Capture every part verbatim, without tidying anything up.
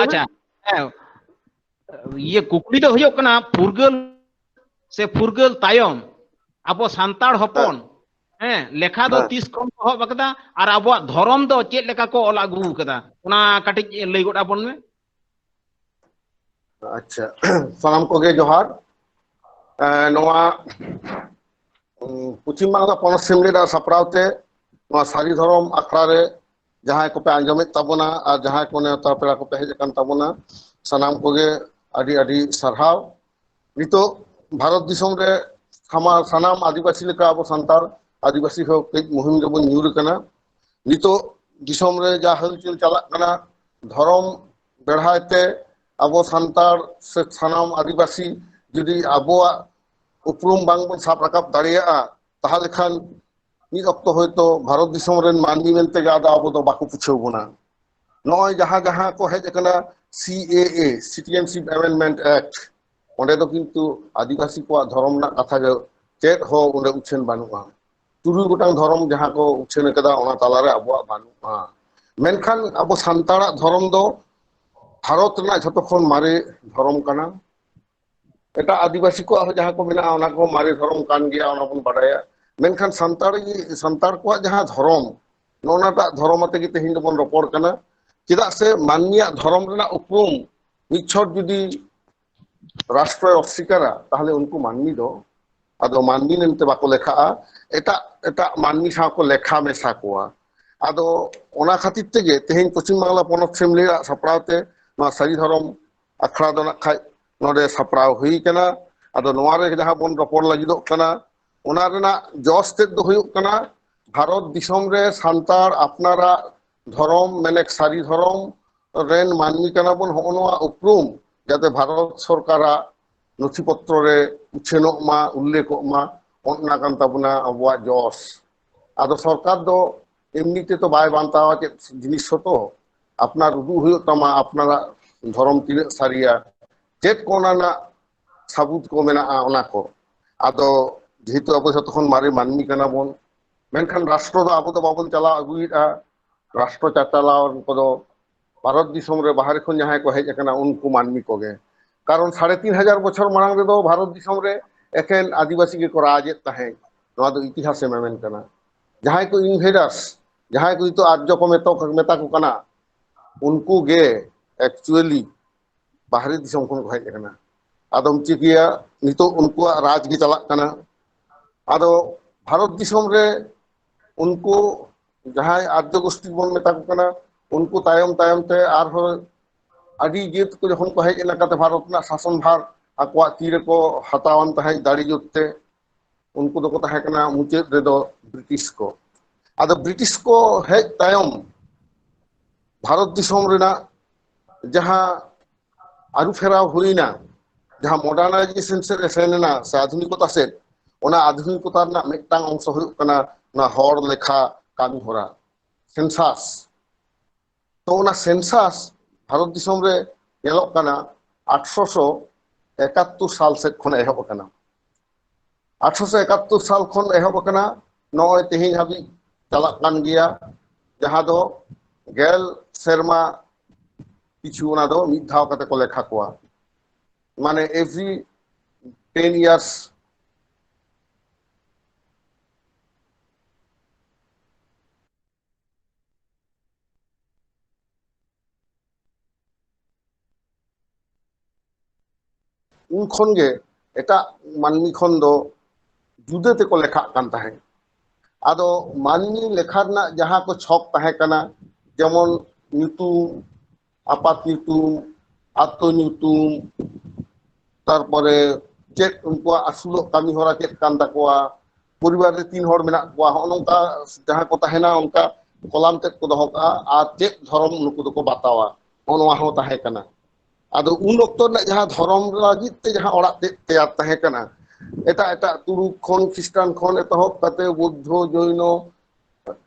ᱟᱪᱪᱷᱟ, ᱦᱮᱸ, ᱤᱭᱟᱹ ᱠᱩᱠᱞᱤ ᱫᱚ ᱦᱩᱭᱩᱜ ᱠᱟᱱᱟ, ᱯᱷᱩᱨᱜᱟᱹᱞ ᱥᱮ ᱯᱷᱩᱨᱜᱟᱹᱞ ᱛᱟᱭᱚᱢ ᱟᱵᱚ ᱥᱟᱱᱛᱟᱲ ᱦᱚᱯᱚᱱ, ᱦᱮᱸ, ᱞᱮᱠᱷᱟ ᱫᱚ ᱦᱮᱸ᱾ ᱛᱤᱥ ᱠᱷᱚᱱ ᱠᱚ ᱮᱦᱚᱵ ᱟᱠᱟᱫᱟ ᱟᱨ ᱟᱵᱚᱣᱟᱜ ᱫᱷᱚᱨᱚᱢ ᱫᱚ ᱪᱮᱫ ᱞᱮᱠᱟ ᱠᱚ ᱚᱞ ᱟᱹᱜᱩ ᱟᱠᱟᱫᱟ, ᱚᱱᱟ ᱠᱟᱹᱴᱤᱡ ᱞᱟᱹᱭ ᱜᱚᱫ ᱟᱵᱚᱱ ᱢᱮ᱾ ᱟᱪᱪᱷᱟ, ᱥᱟᱱᱟᱢ ᱠᱚᱜᱮ ᱡᱚᱦᱟᱨ᱾ ᱮᱸ, ᱱᱚᱣᱟ, ᱩᱸ, ᱯᱚᱪᱷᱤᱢ ᱵᱟᱝᱞᱟ ᱯᱚᱱᱚᱛ ᱥᱮᱢᱞᱮᱫ ᱟᱜ ᱥᱟᱯᱲᱟᱣ ᱛᱮ ᱱᱚᱣᱟ ᱥᱟᱹᱨᱤ ᱫᱷᱚᱨᱚᱢ ᱟᱠᱷᱲᱟ ᱨᱮ ᱡᱟᱦᱟᱸᱭ ᱠᱚᱯᱮ ᱟᱸᱡᱚᱢᱮᱫ ᱛᱟᱵᱚᱱᱟ ᱟᱨ ᱡᱟᱦᱟᱸᱭ ᱠᱚ ᱱᱮᱣᱛᱟ ᱯᱮᱲᱟ ᱠᱚᱯᱮ ᱦᱮᱡ ᱟᱠᱟᱱ ᱛᱟᱵᱚᱱᱟ, ᱥᱟᱱᱟᱢ ᱠᱚᱜᱮ ᱟᱹᱰᱤ ᱟᱹᱰᱤ ᱥᱟᱨᱦᱟᱣ᱾ ᱱᱤᱛᱚᱜ ᱵᱷᱟᱨᱚᱛ ᱫᱤᱥᱚᱢ ᱨᱮ ᱥᱟᱢᱟ-, ᱥᱟᱱᱟᱢ ᱟᱹᱫᱤᱵᱟᱹᱥᱤ ᱞᱮᱠᱟ ᱟᱵᱚ ᱥᱟᱱᱛᱟᱲ ᱟᱹᱫᱤᱵᱟᱹᱥᱤ ᱦᱚᱸ ᱠᱟᱹᱡ ᱢᱩᱦᱤᱢ ᱨᱮᱵᱚᱱ ᱧᱩᱨ ᱟᱠᱟᱱᱟ᱾ ᱱᱤᱛᱚᱜ ᱫᱤᱥᱚᱢ ᱨᱮ ᱡᱟ ᱦᱟᱹᱞᱪᱟᱹᱞ ᱪᱟᱞᱟᱜ ᱠᱟᱱᱟ, ᱫᱷᱚᱨᱚᱢ ᱵᱮᱲᱦᱟᱭ ᱛᱮ ᱟᱵᱚ ᱥᱟᱱᱛᱟᱲ ᱥᱮ ᱥᱟᱱᱟᱢ ᱟᱹᱫᱤᱵᱟᱹᱥᱤ ᱡᱩᱫᱤ ᱟᱵᱚᱣᱟᱜ ᱩᱯᱨᱩᱢ ᱵᱟᱝᱵᱚᱱ ᱥᱟᱵ ᱨᱟᱠᱟᱵ ᱫᱟᱲᱮᱭᱟᱜᱼᱟ, ᱛᱟᱦᱚᱞᱮ ᱠᱷᱟᱱ ᱢᱤᱫ ᱚᱠᱛᱚ ᱦᱚᱭᱛᱳ ᱵᱷᱟᱨᱚᱛ ᱫᱤᱥᱚᱢ ᱨᱮᱱ ᱢᱟᱹᱱᱢᱤ ᱢᱮᱱᱛᱮ ᱜᱮ ᱟᱫᱚ ᱟᱵᱚ ᱫᱚ ᱵᱟᱠᱚ ᱯᱩᱪᱷᱟᱹᱣ ᱵᱚᱱᱟ᱾ ᱱᱚᱜᱼᱚᱭ ᱡᱟᱦᱟᱸ ᱡᱟᱦᱟᱸ ᱠᱚ ᱦᱮᱡ ᱟᱠᱟᱱᱟ, ᱥᱤ ᱮ ᱮ, Citizenship Amendment Act, ᱚᱸᱰᱮ ᱫᱚ ᱠᱤᱱᱛᱩ ᱟᱹᱫᱤᱵᱟᱹᱥᱤ ᱠᱚᱣᱟᱜ ᱫᱷᱚᱨᱚᱢ ᱨᱮᱱᱟᱜ ᱠᱟᱛᱷᱟ ᱜᱮ ᱪᱮᱫ ᱦᱚᱸ ᱚᱸᱰᱮ ᱩᱪᱷᱟᱹᱱ ᱵᱟᱹᱱᱩᱜᱼᱟ᱾ ᱛᱩᱨᱩᱭ ᱜᱚᱴᱟᱝ ᱫᱷᱚᱨᱚᱢ ᱡᱟᱦᱟᱸ ᱠᱚ ᱩᱪᱷᱟᱹᱱ ᱟᱠᱟᱫᱟ, ᱚᱱᱟ ᱛᱟᱞᱟᱨᱮ ᱟᱵᱚᱣᱟᱜ ᱵᱟᱹᱱᱩᱜᱼᱟ᱾ ᱢᱮᱱᱠᱷᱟᱱ ᱟᱵᱚ ᱥᱟᱱᱛᱟᱲᱟᱜ ᱫᱷᱚᱨᱚᱢ ᱫᱚ ᱵᱷᱟᱨᱚᱛ ᱨᱮᱱᱟᱜ ᱡᱷᱚᱛᱚ ᱠᱷᱚᱱ ᱢᱟᱨᱮ ᱫᱷᱚᱨᱚᱢ ᱠᱟᱱᱟ᱾ ᱮᱴᱟᱜ ᱟᱹᱫᱤᱵᱟᱹᱥᱤ ᱠᱚᱣᱟᱜ ᱦᱚᱸ ᱡᱟᱦᱟᱸ ᱠᱚ ᱢᱮᱱᱟᱜᱼᱟ, ᱚᱱᱟ ᱠᱚᱦᱚᱸ ᱢᱟᱨᱮ ᱫᱷᱚᱨᱚᱢ ᱠᱟᱱ ᱜᱮᱭᱟ, ᱚᱱᱟ ᱵᱚᱱ ᱵᱟᱰᱟᱭᱟ᱾ ᱢᱮᱱᱠᱷᱟᱱ ᱥᱟᱱᱛᱟᱲ, ᱥᱟᱱᱛᱟᱲ ᱠᱚᱣᱟᱜ ᱡᱟᱦᱟᱸ ᱫᱷᱚᱨᱚᱢ, ᱱᱚᱜᱼᱚ ᱱᱟᱴᱟᱜ ᱫᱷᱚᱨᱚᱢ ᱟᱛᱮ ᱜᱮ ᱛᱮᱦᱮᱧ ᱫᱚᱵᱚᱱ ᱨᱚᱯᱚᱲ ᱠᱟᱱᱟ᱾ ᱪᱮᱫᱟᱜ ᱥᱮ ᱢᱟᱹᱱᱢᱤᱭᱟᱜ ᱫᱷᱚᱨᱚᱢ ᱨᱮᱱᱟᱜ ᱩᱯᱨᱩᱢ ᱢᱤᱫ ᱪᱷᱚᱴ ᱡᱩᱫᱤ ᱨᱟᱥᱴᱨᱚᱭ ᱚᱥᱥᱤᱠᱟᱨᱟ, ᱛᱟᱦᱚᱞᱮ ᱩᱱᱠᱩ ᱢᱟᱹᱱᱢᱤ ᱫᱚ ᱟᱫᱚ ᱢᱟᱹᱱᱢᱤ ᱢᱮᱱᱛᱮ ᱵᱟᱠᱚ ᱞᱮᱠᱷᱟᱜᱼᱟ, ᱮᱴᱟᱜ ᱮᱴᱟᱜ ᱢᱟᱹᱱᱢᱤ ᱥᱟᱶ ᱠᱚ ᱞᱮᱠᱷᱟ ᱢᱮᱥᱟ ᱠᱚᱣᱟ᱾ ᱟᱫᱚ ᱚᱱᱟ ᱠᱷᱟᱹᱛᱤᱨ ᱛᱮᱜᱮ ᱛᱮᱦᱮᱧ ᱯᱚᱪᱷᱤᱢ ᱵᱟᱝᱞᱟ ᱯᱚᱱᱚᱛ ᱥᱮᱢᱞᱮᱫ ᱟᱜ ᱥᱟᱯᱲᱟᱣ ᱛᱮ ᱱᱚᱣᱟ ᱥᱟᱹᱨᱤ ᱫᱷᱚᱨᱚᱢ ᱟᱠᱷᱲᱟ ᱫᱚ ᱱᱟᱜ ᱠᱷᱟᱡ ᱱᱚᱰᱮ ᱥᱟᱯᱲᱟᱣ ᱦᱩᱭ ᱠᱟᱱᱟ᱾ ᱟᱫᱚ ᱱᱚᱣᱟ ᱨᱮ ᱡᱟᱦᱟᱸ ᱵᱚᱱ ᱨᱚᱯᱚᱲ ᱞᱟᱹᱜᱤᱫᱚᱜ ᱠᱟᱱᱟ, ᱚᱱᱟ ᱨᱮᱱᱟᱜ ᱡᱚᱥ ᱛᱮᱫ ᱫᱚ ᱦᱩᱭᱩᱜ ᱠᱟᱱᱟ, ᱵᱷᱟᱨᱚᱛ ᱫᱤᱥᱚᱢ ᱨᱮ ᱥᱟᱱᱛᱟᱲ ᱟᱯᱱᱟᱨᱟᱜ ᱫᱷᱚᱨᱚᱢ, ᱢᱮᱱᱮᱠ ᱥᱟᱹᱨᱤ ᱫᱷᱚᱨᱚᱢ ᱨᱮᱱ ᱢᱟᱹᱱᱢᱤ ᱠᱟᱱᱟ ᱵᱚᱱ, ᱦᱚᱸᱜᱼᱚ ᱱᱚᱣᱟ ᱩᱯᱨᱩᱢ ᱡᱟᱛᱮ ᱵᱷᱟᱨᱚᱛ ᱥᱚᱨᱠᱟᱨᱟᱜ ᱱᱚᱛᱷᱤ ᱯᱚᱛᱨᱚ ᱨᱮ ᱩᱪᱷᱟᱹᱱᱚᱜ ᱢᱟ, ᱩᱞᱞᱮᱠᱷᱚᱜ ᱢᱟ, ᱚᱱᱟ ᱠᱟᱱ ᱛᱟᱵᱚᱱᱟ ᱟᱵᱚᱣᱟᱜ ᱡᱚᱥ᱾ ᱟᱫᱚ ᱥᱚᱨᱠᱟᱨ ᱫᱚ ᱮᱢᱱᱤ ᱛᱮᱫᱚ ᱵᱟᱭ ᱵᱟᱱᱛᱟᱣᱟ ᱪᱮᱫ ᱡᱤᱱᱤᱥ ᱦᱚᱸᱛᱚ, ᱟᱯᱱᱟᱨ ᱩᱫᱩᱜ ᱦᱩᱭᱩᱜ ᱛᱟᱢᱟ, ᱟᱯᱱᱟᱨᱟᱜ ᱫᱷᱚᱨᱚᱢ ᱛᱤᱱᱟᱹᱜ ᱥᱟᱹᱨᱤᱭᱟ, ᱪᱮᱫ ᱠᱚ ᱚᱱᱟ ᱨᱮᱱᱟᱜ ᱥᱟᱹᱵᱩᱛ ᱠᱚ ᱢᱮᱱᱟᱜᱼᱟ, ᱚᱱᱟ ᱠᱚ᱾ ᱟᱫᱚ ᱡᱮᱦᱮᱛᱩ ᱟᱵᱚ ᱡᱷᱚᱛᱚ ᱠᱷᱚᱱ ᱢᱟᱨᱮ ᱢᱟᱹᱱᱢᱤ ᱠᱟᱱᱟ ᱵᱚᱱ, ᱢᱮᱱᱠᱷᱟᱱ ᱨᱟᱥᱴᱨᱚ ᱫᱚ ᱟᱵᱚ ᱫᱚ ᱵᱟᱵᱚᱱ ᱪᱟᱞᱟᱣ ᱟᱹᱜᱩᱭᱮᱫᱼᱟ᱾ ᱨᱟᱥᱴᱨᱚ ᱪᱟᱪᱟᱞᱟᱣ ᱠᱚᱫᱚ ᱵᱷᱟᱨᱚᱛ ᱫᱤᱥᱚᱢ ᱨᱮ ᱵᱟᱦᱨᱮ ᱠᱷᱚᱱ ᱡᱟᱦᱟᱸᱭ ᱠᱚ ᱦᱮᱡ ᱟᱠᱟᱱᱟ, ᱩᱱᱠᱩ ᱢᱟᱹᱱᱢᱤ ᱠᱚᱜᱮ᱾ ᱠᱟᱨᱚᱱ ᱥᱟᱲᱮ ᱛᱤᱱ ᱦᱟᱡᱟᱨ ᱵᱚᱪᱷᱚᱨ ᱢᱟᱲᱟᱝ ᱨᱮᱫᱚ ᱵᱷᱟᱨᱚᱛ ᱫᱤᱥᱚᱢ ᱨᱮ ᱮᱠᱮᱱ ᱟᱹᱫᱤᱵᱟᱹᱥᱤ ᱜᱮᱠᱚ ᱨᱟᱡᱽ ᱮᱫ ᱛᱟᱦᱮᱸᱫ᱾ ᱱᱚᱣᱟ ᱫᱚ ᱤᱛᱤᱦᱟᱥᱮ ᱢᱮᱢᱮᱱ ᱠᱟᱱᱟ᱾ ᱡᱟᱦᱟᱸᱭ ᱠᱚ invaders, ᱡᱟᱦᱟᱸᱭ ᱠᱚ ᱱᱤᱛᱚᱜ ᱟᱨᱡᱚ ᱠᱚ ᱢᱮᱛᱟ ᱠᱚ ᱠᱟᱱᱟ, ᱩᱱᱠᱩ ᱜᱮ actually ᱵᱟᱦᱨᱮ ᱫᱤᱥᱚᱢ ᱠᱷᱚᱱ ᱠᱚ ᱦᱮᱡ ᱟᱠᱟᱱᱟ᱾ ᱟᱫᱚᱢ ᱪᱤᱠᱟᱹᱭᱟ, ᱱᱤᱛᱚᱜ ᱩᱱᱠᱩᱣᱟᱜ ᱨᱟᱡᱽ ᱜᱮ ᱪᱟᱞᱟᱜ ᱠᱟᱱᱟ᱾ ᱟᱫᱚ ᱵᱷᱟᱨᱚᱛ ᱫᱤᱥᱚᱢ ᱨᱮ ᱩᱱᱠᱩ ᱡᱟᱦᱟᱸᱭ ᱟᱨᱡᱚ ᱜᱳᱥᱴᱤ ᱵᱚᱱ ᱢᱮᱛᱟ ᱠᱚ ᱠᱟᱱᱟ, ᱩᱱᱠᱩ ᱛᱟᱭᱚᱢ ᱛᱟᱭᱚᱢ ᱛᱮ ᱟᱨᱦᱚᱸ ᱟᱹᱰᱤ ᱡᱟᱹᱛ ᱠᱚ ᱡᱚᱠᱷᱚᱱ ᱠᱚ ᱦᱮᱡ ᱮᱱᱟ, ᱠᱟᱛᱮ ᱵᱷᱟᱨᱚᱛ ᱨᱮᱱᱟᱜ ᱥᱟᱥᱚᱱ ᱵᱷᱟᱨ ᱟᱠᱚᱣᱟᱜ ᱛᱤ ᱨᱮᱠᱚ ᱦᱟᱛᱟᱣᱟᱱ ᱛᱟᱦᱮᱸᱫ ᱫᱟᱲᱮ ᱡᱳᱨ ᱛᱮ᱾ ᱩᱱᱠᱩ ᱫᱚᱠᱚ ᱛᱟᱦᱮᱸ ᱠᱟᱱᱟ ᱢᱩᱪᱟᱹᱫ ᱨᱮᱫᱚ ᱵᱨᱤᱴᱤᱥ ᱠᱚ᱾ ᱟᱫᱚ ᱵᱨᱤᱴᱤᱥ ᱠᱚ ᱦᱮᱡ ᱛᱟᱭᱚᱢ ᱵᱷᱟᱨᱚᱛ ᱫᱤᱥᱚᱢ ᱨᱮᱱᱟᱜ ᱡᱟᱦᱟᱸ ᱟᱹᱨᱩ ᱯᱷᱮᱨᱟᱣ ᱦᱩᱭᱱᱟ, ᱡᱟᱦᱟᱸ modernization ᱥᱮᱫ ᱮ ᱥᱮᱱ ᱮᱱᱟ ᱥᱮ ᱟᱫᱷᱩᱱᱤᱠᱚᱛᱟ ᱥᱮᱫ, ᱚᱱᱟ ᱟᱫᱷᱩᱱᱤᱠᱚᱛᱟ ᱨᱮᱱᱟᱜ ᱢᱤᱫᱴᱟᱝ ᱚᱝᱥᱚ ᱦᱩᱭᱩᱜ ᱠᱟᱱᱟ ᱱᱚᱣᱟ ᱦᱚᱲ ᱞᱮᱠᱷᱟ ᱠᱟᱹᱢᱤ ᱦᱚᱨᱟ, census᱾ ᱛᱚ ᱚᱱᱟ census ᱵᱷᱟᱨᱚᱛ ᱫᱤᱥᱚᱢ ᱨᱮ ᱧᱮᱞᱚᱜ ᱠᱟᱱᱟ ᱟᱴᱷᱨᱚᱥᱚ ᱮᱠᱟᱛᱛᱳᱨ ᱥᱟᱞ ᱥᱮᱫ ᱠᱷᱚᱱ ᱮᱦᱚᱵ ᱟᱠᱟᱱᱟ᱾ ᱟᱴᱷᱨᱚᱥᱚ ᱮᱠᱟᱛᱛᱳᱨ ᱥᱟᱞ ᱠᱷᱚᱱ ᱮᱦᱚᱵ ᱟᱠᱟᱱᱟ, ᱱᱚᱜᱼᱚᱭ ᱛᱮᱦᱮᱧ ᱦᱟᱹᱵᱤᱡ ᱪᱟᱞᱟᱜ ᱠᱟᱱ ᱜᱮᱭᱟ, ᱡᱟᱦᱟᱸ ᱫᱚ ᱜᱮᱞ ᱥᱮᱨᱢᱟ ᱯᱤᱪᱷᱩ ᱚᱱᱟ ᱫᱚ ᱢᱤᱫ ᱫᱷᱟᱣ ᱠᱟᱛᱮ ᱠᱚ ᱞᱮᱠᱷᱟ ᱠᱚᱣᱟ᱾ ᱢᱟᱱᱮ every ten years᱾ ᱩᱱ ᱠᱷᱚᱱ ᱜᱮ ᱮᱴᱟᱜ ᱢᱟᱹᱱᱢᱤ ᱠᱷᱚᱱ ᱫᱚ ᱡᱩᱫᱟᱹ ᱛᱮᱠᱚ ᱞᱮᱠᱷᱟᱜ ᱠᱟᱱ ᱛᱟᱦᱮᱸᱫ᱾ ᱟᱫᱚ ᱢᱟᱹᱱᱢᱤ ᱞᱮᱠᱷᱟ ᱨᱮᱱᱟᱜ ᱡᱟᱦᱟᱸ ᱠᱚ ᱪᱷᱚᱠ ᱛᱟᱦᱮᱸ ᱠᱟᱱᱟ, ᱡᱮᱢᱚᱱ ᱧᱩᱛᱩᱢ, ᱟᱯᱟᱛ ᱧᱩᱛᱩᱢ, ᱟᱛᱳ ᱧᱩᱛᱩᱢ, ᱛᱟᱨᱯᱚᱨᱮ ᱪᱮᱫ ᱩᱱᱠᱩᱣᱟᱜ ᱟᱹᱥᱩᱞᱚᱜ ᱠᱟᱹᱢᱤ ᱦᱚᱨᱟ ᱪᱮᱫ ᱠᱟᱱ ᱛᱟᱠᱚᱣᱟ, ᱯᱚᱨᱤᱵᱟᱨ ᱨᱮ ᱛᱤᱱ ᱦᱚᱲ ᱢᱮᱱᱟᱜ ᱠᱚᱣᱟ, ᱦᱚᱸᱜᱼᱚ ᱱᱚᱝᱠᱟ ᱡᱟᱦᱟᱸ ᱠᱚ ᱛᱟᱦᱮᱱᱟ, ᱚᱱᱠᱟ ᱠᱚᱞᱟᱢ ᱛᱮᱫ ᱠᱚ ᱫᱚᱦᱚ ᱠᱟᱜᱼᱟ, ᱟᱨ ᱪᱮᱫ ᱫᱷᱚᱨᱚᱢ ᱱᱩᱠᱩ ᱫᱚᱠᱚ ᱵᱟᱛᱟᱣᱟ, ᱱᱚᱜᱼᱚ ᱱᱚᱣᱟ ᱦᱚᱸ ᱛᱟᱦᱮᱸ ᱠᱟᱱᱟ᱾ ᱟᱫᱚ ᱩᱱ ᱚᱠᱛᱚ ᱨᱮᱱᱟᱜ ᱡᱟᱦᱟᱸ ᱫᱷᱚᱨᱚᱢ ᱞᱟᱹᱜᱤᱫ ᱛᱮ ᱡᱟᱦᱟᱸ ᱚᱲᱟᱜ ᱛᱮᱫ ᱛᱮᱭᱟᱨ ᱛᱟᱦᱮᱸ ᱠᱟᱱᱟ, ᱮᱴᱟᱜ ᱮᱴᱟᱜ ᱛᱩᱲᱩᱠ ᱠᱷᱚᱱ, ᱠᱷᱨᱤᱥᱴᱟᱱ ᱠᱷᱚᱱ ᱮᱛᱚᱦᱚᱵ ᱠᱟᱛᱮ ᱵᱩᱫᱽᱫᱷᱚ, ᱡᱳᱭᱱᱚ,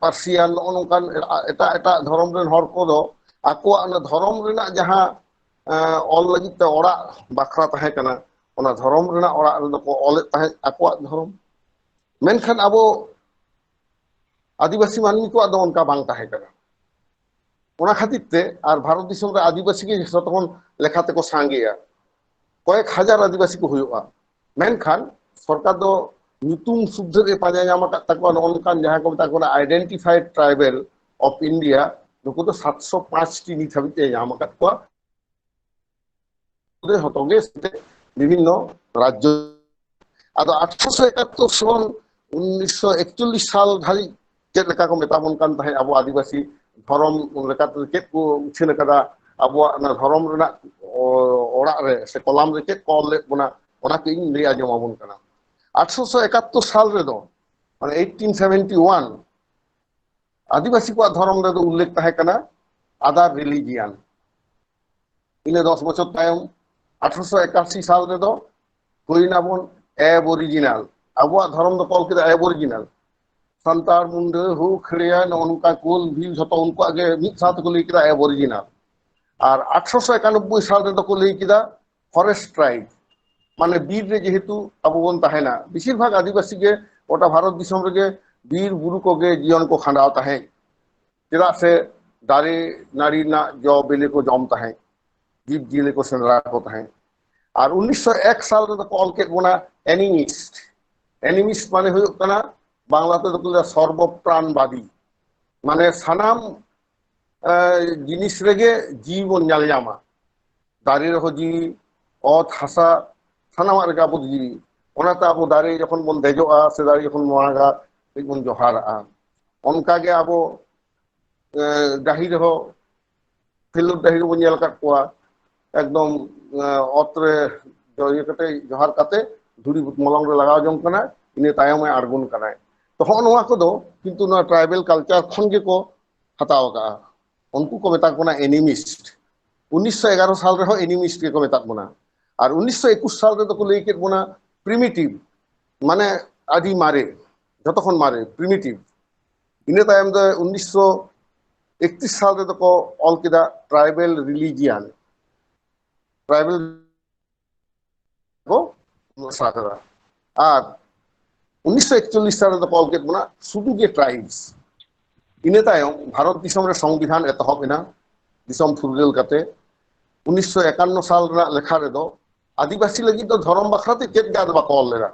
ᱯᱟᱨᱥᱤᱭᱟᱱ, ᱱᱚᱜᱼᱚ ᱱᱚᱝᱠᱟᱱ ᱮᱴᱟᱜ ᱮᱴᱟᱜ ᱫᱷᱚᱨᱚᱢ ᱨᱮᱱ ᱦᱚᱲ ᱠᱚᱫᱚ ᱟᱠᱚᱣᱟᱜ ᱚᱱᱟ ᱫᱷᱚᱨᱚᱢ ᱨᱮᱱᱟᱜ ᱡᱟᱦᱟᱸ, ᱮᱸ, ᱚᱞ ᱞᱟᱹᱜᱤᱫ ᱛᱮ ᱚᱲᱟᱜ ᱵᱟᱠᱷᱨᱟ ᱛᱟᱦᱮᱸ ᱠᱟᱱᱟ, ᱚᱱᱟ ᱫᱷᱚᱨᱚᱢ ᱨᱮᱱᱟᱜ ᱚᱲᱟᱜ ᱨᱮᱫᱚ ᱠᱚ ᱚᱞᱮᱫ ᱛᱟᱦᱮᱸᱫ ᱟᱠᱚᱣᱟᱜ ᱫᱷᱚᱨᱚᱢ᱾ ᱢᱮᱱᱠᱷᱟᱱ ᱟᱵᱚ ᱟᱹᱫᱤᱵᱟᱹᱥᱤ ᱢᱟᱹᱱᱢᱤ ᱠᱚᱣᱟᱜ ᱫᱚ ᱚᱱᱠᱟ ᱵᱟᱝ ᱛᱟᱦᱮᱸ ᱠᱟᱱᱟ᱾ ᱚᱱᱟ ᱠᱷᱟᱹᱛᱤᱨ ᱛᱮ ᱟᱨ ᱵᱷᱟᱨᱚᱛ ᱫᱤᱥᱚᱢ ᱨᱮ ᱟᱹᱫᱤᱵᱟᱹᱥᱤ ᱜᱮ ᱡᱷᱚᱛᱚ ᱠᱷᱚᱱ ᱞᱮᱠᱷᱟ ᱛᱮᱠᱚ ᱥᱟᱸᱜᱮᱭᱟ, ᱠᱚᱭᱮᱠ ᱦᱟᱡᱟᱨ ᱟᱹᱫᱤᱵᱟᱹᱥᱤ ᱠᱚ ᱦᱩᱭᱩᱜᱼᱟ᱾ ᱢᱮᱱᱠᱷᱟᱱ ᱥᱚᱨᱠᱟᱨ ᱫᱚ ᱧᱩᱛᱩᱢ ᱥᱩᱫᱽᱫᱷᱟᱹ ᱨᱮ ᱯᱟᱸᱡᱟ ᱧᱟᱢ ᱟᱠᱟᱫ ᱛᱟᱠᱚᱣᱟ ᱱᱚᱜᱼᱚ ᱱᱚᱝᱠᱟᱱ ᱡᱟᱦᱟᱸ ᱠᱚ ᱢᱮᱛᱟ ᱠᱚ ᱠᱟᱱᱟ identified tribal of India, ᱱᱩᱠᱩ ᱫᱚ ᱥᱟᱛᱥᱚ ᱯᱟᱸᱪ ᱴᱤ ᱱᱤᱛ ᱦᱟᱹᱵᱤᱡ ᱛᱮ ᱧᱟᱢ ᱟᱠᱟᱫ ᱠᱚᱣᱟ᱾ ᱡᱷᱚᱛᱚ ᱜᱮ ᱵᱤᱵᱷᱤᱱᱱᱚ ᱨᱟᱡᱽᱡᱚ᱾ ᱟᱫᱚ ᱟᱴᱷᱨᱚᱥᱚ ᱮᱠᱟᱛᱛᱳᱨ ᱠᱷᱚᱱ ᱩᱱᱤᱥᱥᱚ ᱮᱠᱪᱚᱞᱞᱤᱥ ᱥᱟᱞ ᱫᱷᱟᱹᱨᱤᱡ ᱪᱮᱫ ᱞᱮᱠᱟ ᱠᱚ ᱢᱮᱛᱟ ᱵᱚᱱ ᱠᱟᱱ ᱛᱟᱦᱮᱸᱫ ᱟᱵᱚ ᱟᱹᱫᱤᱵᱟᱹᱥᱤ ᱫᱷᱚᱨᱚᱢ ᱞᱮᱠᱟᱛᱮ ᱪᱮᱫ ᱠᱚ ᱩᱪᱷᱟᱹᱱ ᱟᱠᱟᱫᱟ, ᱟᱵᱚᱣᱟᱜ ᱚᱱᱟ ᱫᱷᱚᱨᱚᱢ ᱨᱮᱱᱟᱜ ᱚ-, ᱚᱲᱟᱜ ᱨᱮ ᱥᱮ ᱠᱚᱞᱟᱢ ᱨᱮ ᱪᱮᱫ ᱠᱚ ᱚᱞ ᱞᱮᱫ ᱵᱚᱱᱟ, ᱚᱱᱟ ᱠᱚ ᱤᱧ ᱞᱟᱹᱭ ᱟᱸᱡᱚᱢ ᱟᱵᱚᱱ ᱠᱟᱱᱟ᱾ ᱟᱴᱷᱨᱚᱥᱚ ᱮᱠᱟᱛᱛᱳᱨ ᱥᱟᱞ ᱨᱮᱫᱚ, ᱢᱟᱱᱮ eighteen seventy one, ᱟᱹᱫᱤᱵᱟᱹᱥᱤ ᱠᱚᱣᱟᱜ ᱫᱷᱚᱨᱚᱢ ᱨᱮᱫᱚ ᱩᱞᱞᱮᱠᱷ ᱛᱟᱦᱮᱸ ᱠᱟᱱᱟ other religion᱾ ᱤᱱᱟᱹ ᱫᱚᱥ ᱵᱚᱪᱷᱚᱨ ᱛᱟᱭᱚᱢ, ᱟᱴᱷᱨᱚᱥᱚ ᱮᱠᱟᱥᱤ ᱥᱟᱞ ᱨᱮᱫᱚ ᱦᱩᱭᱱᱟ ᱵᱚᱱ Aboriginal᱾ ᱟᱵᱚᱣᱟᱜ ᱫᱷᱚᱨᱚᱢ ᱫᱚᱠᱚ ᱚᱞ ᱠᱮᱫᱟ Aboriginal᱾ ᱥᱟᱱᱛᱟᱲ, ᱢᱩᱱᱰᱟᱹ, ᱦᱳ, ᱠᱷᱟᱹᱲᱭᱟ, ᱱᱚᱜᱼᱚ ᱱᱚᱝᱠᱟ ᱠᱳᱞ, ᱵᱷᱤᱞ, ᱡᱷᱚᱛᱚ ᱩᱱᱠᱩᱣᱟᱜ ᱜᱮ ᱢᱤᱫ ᱥᱟᱶ ᱛᱮᱠᱚ ᱞᱟᱹᱭ ᱠᱮᱫᱟ Aboriginal᱾ ᱟᱨ ᱟᱴᱷᱨᱚᱥᱚ ᱮᱠᱟᱱᱚᱵᱵᱳᱭ ᱥᱟᱞ ᱨᱮᱫᱚ ᱠᱚ ᱞᱟᱹᱭ ᱠᱮᱫᱟ forest tribe, ᱢᱟᱱᱮ ᱵᱤᱨ ᱨᱮ ᱡᱮᱦᱮᱛᱩ ᱟᱵᱚ ᱵᱚᱱ ᱛᱟᱦᱮᱱᱟ, ᱵᱮᱥᱤᱨ ᱵᱷᱟᱜᱽ ᱟᱹᱫᱤᱵᱟᱹᱥᱤ ᱜᱮ ᱜᱚᱴᱟ ᱵᱷᱟᱨᱚᱛ ᱫᱤᱥᱚᱢ ᱨᱮᱜᱮ ᱵᱤᱨ ᱵᱩᱨᱩ ᱠᱚᱜᱮ ᱡᱤᱭᱚᱱ ᱠᱚ ᱠᱷᱟᱸᱰᱟᱣ ᱛᱟᱦᱮᱸᱫ, ᱪᱮᱫᱟᱜ ᱥᱮ ᱫᱟᱨᱮ ᱱᱟᱹᱲᱤ ᱨᱮᱱᱟᱜ ᱡᱚ ᱵᱤᱞᱤ ᱠᱚ ᱡᱚᱢ ᱛᱟᱦᱮᱸᱫ, ᱡᱤᱵᱽ ᱡᱤᱭᱟᱹᱞᱤ ᱠᱚ ᱥᱮᱸᱫᱽᱨᱟ ᱠᱚ ᱛᱟᱦᱮᱸᱫ᱾ ᱟᱨ ᱩᱱᱤᱥᱥᱚ ᱮᱠ ᱥᱟᱞ ᱨᱮᱫᱚ ᱠᱚ ᱚᱞ ᱠᱮᱫ ᱵᱚᱱᱟ animist᱾ Animist ᱢᱟᱱᱮ ᱦᱩᱭᱩᱜ ᱠᱟᱱᱟ, ᱵᱟᱝᱞᱟ ᱛᱮᱫᱚ ᱠᱚ ᱞᱟᱹᱭᱟ ᱥᱚᱨᱵᱚ ᱯᱨᱟᱱᱵᱟᱫᱤ, ᱢᱟᱱᱮ ᱥᱟᱱᱟᱢ ᱮ, ᱡᱤᱱᱤᱥ ᱨᱮᱜᱮ ᱡᱤᱣᱤ ᱵᱚᱱ ᱧᱮᱞ ᱧᱟᱢᱟ᱾ ᱫᱟᱨᱮ ᱨᱮᱦᱚᱸ ᱡᱤᱣᱤ, ᱚᱛ ᱦᱟᱥᱟ, ᱥᱟᱱᱟᱢᱟᱜ ᱨᱮᱜᱮ ᱟᱵᱚ ᱫᱚ ᱡᱤᱣᱤ᱾ ᱚᱱᱟᱛᱮ ᱟᱵᱚ ᱫᱟᱨᱮ ᱡᱚᱠᱷᱚᱱ ᱵᱚᱱ ᱫᱮᱡᱚᱜᱼᱟ ᱥᱮ ᱫᱟᱨᱮ ᱡᱚᱠᱷᱚᱱ ᱢᱟᱜᱟ, ᱠᱟᱹᱡ ᱵᱚᱱ ᱡᱚᱦᱟᱨᱟᱜᱼᱟ᱾ ᱚᱱᱠᱟᱜᱮ ᱟᱵᱚ, ᱮ, ᱰᱟᱹᱦᱤ ᱨᱮᱦᱚᱸ, ᱠᱷᱮᱞᱳᱰ ᱰᱟᱹᱦᱤ ᱨᱮᱵᱚᱱ ᱧᱮᱞ ᱟᱠᱟᱫ ᱠᱚᱣᱟ, ᱮᱠᱫᱚᱢ, ᱮ, ᱚᱛ ᱨᱮ ᱡᱚ-, ᱤᱭᱟᱹ ᱠᱟᱛᱮ, ᱡᱚᱦᱟᱨ ᱠᱟᱛᱮ ᱫᱷᱩᱲᱤ ᱢᱚᱞᱚᱝ ᱨᱮ ᱞᱟᱜᱟᱣ ᱡᱚᱝ ᱠᱟᱱᱟᱭ, ᱤᱱᱟᱹ ᱛᱟᱭᱚᱢᱮ ᱟᱬᱜᱚᱱ ᱠᱟᱱᱟᱭ᱾ ᱛᱚ, ᱦᱚᱸᱜᱼᱚ ᱱᱚᱣᱟ ᱠᱚᱫᱚ ᱠᱤᱱᱛᱩ ᱱᱚᱣᱟ tribal culture ᱠᱷᱚᱱ ᱜᱮᱠᱚ ᱦᱟᱛᱟᱣ ᱟᱠᱟᱫᱼᱟ, ᱩᱱᱠᱩ ᱠᱚ ᱢᱮᱛᱟ ᱠᱚ ᱠᱟᱱᱟ animist᱾ ᱩᱱᱤᱥᱥᱚ ᱮᱜᱟᱨᱚ ᱥᱟᱞ ᱨᱮᱦᱚᱸ animist ᱜᱮᱠᱚ ᱢᱮᱛᱟᱜ ᱵᱚᱱᱟ᱾ ᱟᱨ ᱩᱱᱤᱥᱥᱚ ᱮᱠᱩᱥ ᱥᱟᱞ ᱨᱮᱫᱚ ᱠᱚ ᱞᱟᱹᱭ ᱠᱮᱫ ᱵᱚᱱᱟ primitive, ᱢᱟᱱᱮ ᱟᱹᱰᱤ ᱢᱟᱨᱮ, ᱡᱷᱚᱛᱚ ᱠᱷᱚᱱ ᱢᱟᱨᱮ, primitive᱾ ᱤᱱᱟᱹ ᱛᱟᱭᱚᱢ ᱫᱚ ᱩᱱᱤᱥᱥᱚ ᱮᱠᱛᱨᱤᱥ ᱥᱟᱞ ᱨᱮᱫᱚ ᱠᱚ ᱚᱞ ᱠᱮᱫᱟ tribal religion, tribal ᱠᱚ ᱢᱮᱥᱟ ᱠᱮᱫᱟ᱾ ᱟᱨ ᱩᱱᱤᱥᱥᱚ ᱮᱠᱪᱚᱞᱞᱤᱥ ᱥᱟᱞ ᱨᱮᱫᱚ ᱠᱚ ᱚᱞ ᱠᱮᱫ ᱵᱚᱱᱟ ᱥᱩᱫᱷᱩ ᱜᱮ tribes᱾ ᱤᱱᱟᱹ ᱛᱟᱭᱚᱢ ᱵᱷᱟᱨᱚᱛ ᱫᱤᱥᱚᱢ ᱨᱮ ᱥᱚᱝᱵᱤᱫᱷᱟᱱ ᱮᱛᱚᱦᱚᱵ ᱮᱱᱟ᱾ ᱫᱤᱥᱚᱢ ᱯᱷᱩᱨᱜᱟᱹᱞ ᱠᱟᱛᱮ ᱩᱱᱤᱥᱥᱚ ᱮᱠᱟᱱᱱᱚ ᱥᱟᱞ ᱨᱮᱱᱟᱜ ᱞᱮᱠᱷᱟ ᱨᱮᱫᱚ ᱟᱹᱫᱤᱵᱟᱹᱥᱤ ᱞᱟᱹᱜᱤᱫ ᱫᱚ ᱫᱷᱚᱨᱚᱢ ᱵᱟᱠᱷᱨᱟ ᱛᱮ ᱪᱮᱫ ᱜᱮ ᱟᱫᱚ ᱵᱟᱠᱚ ᱚᱞ ᱞᱮᱫᱟ᱾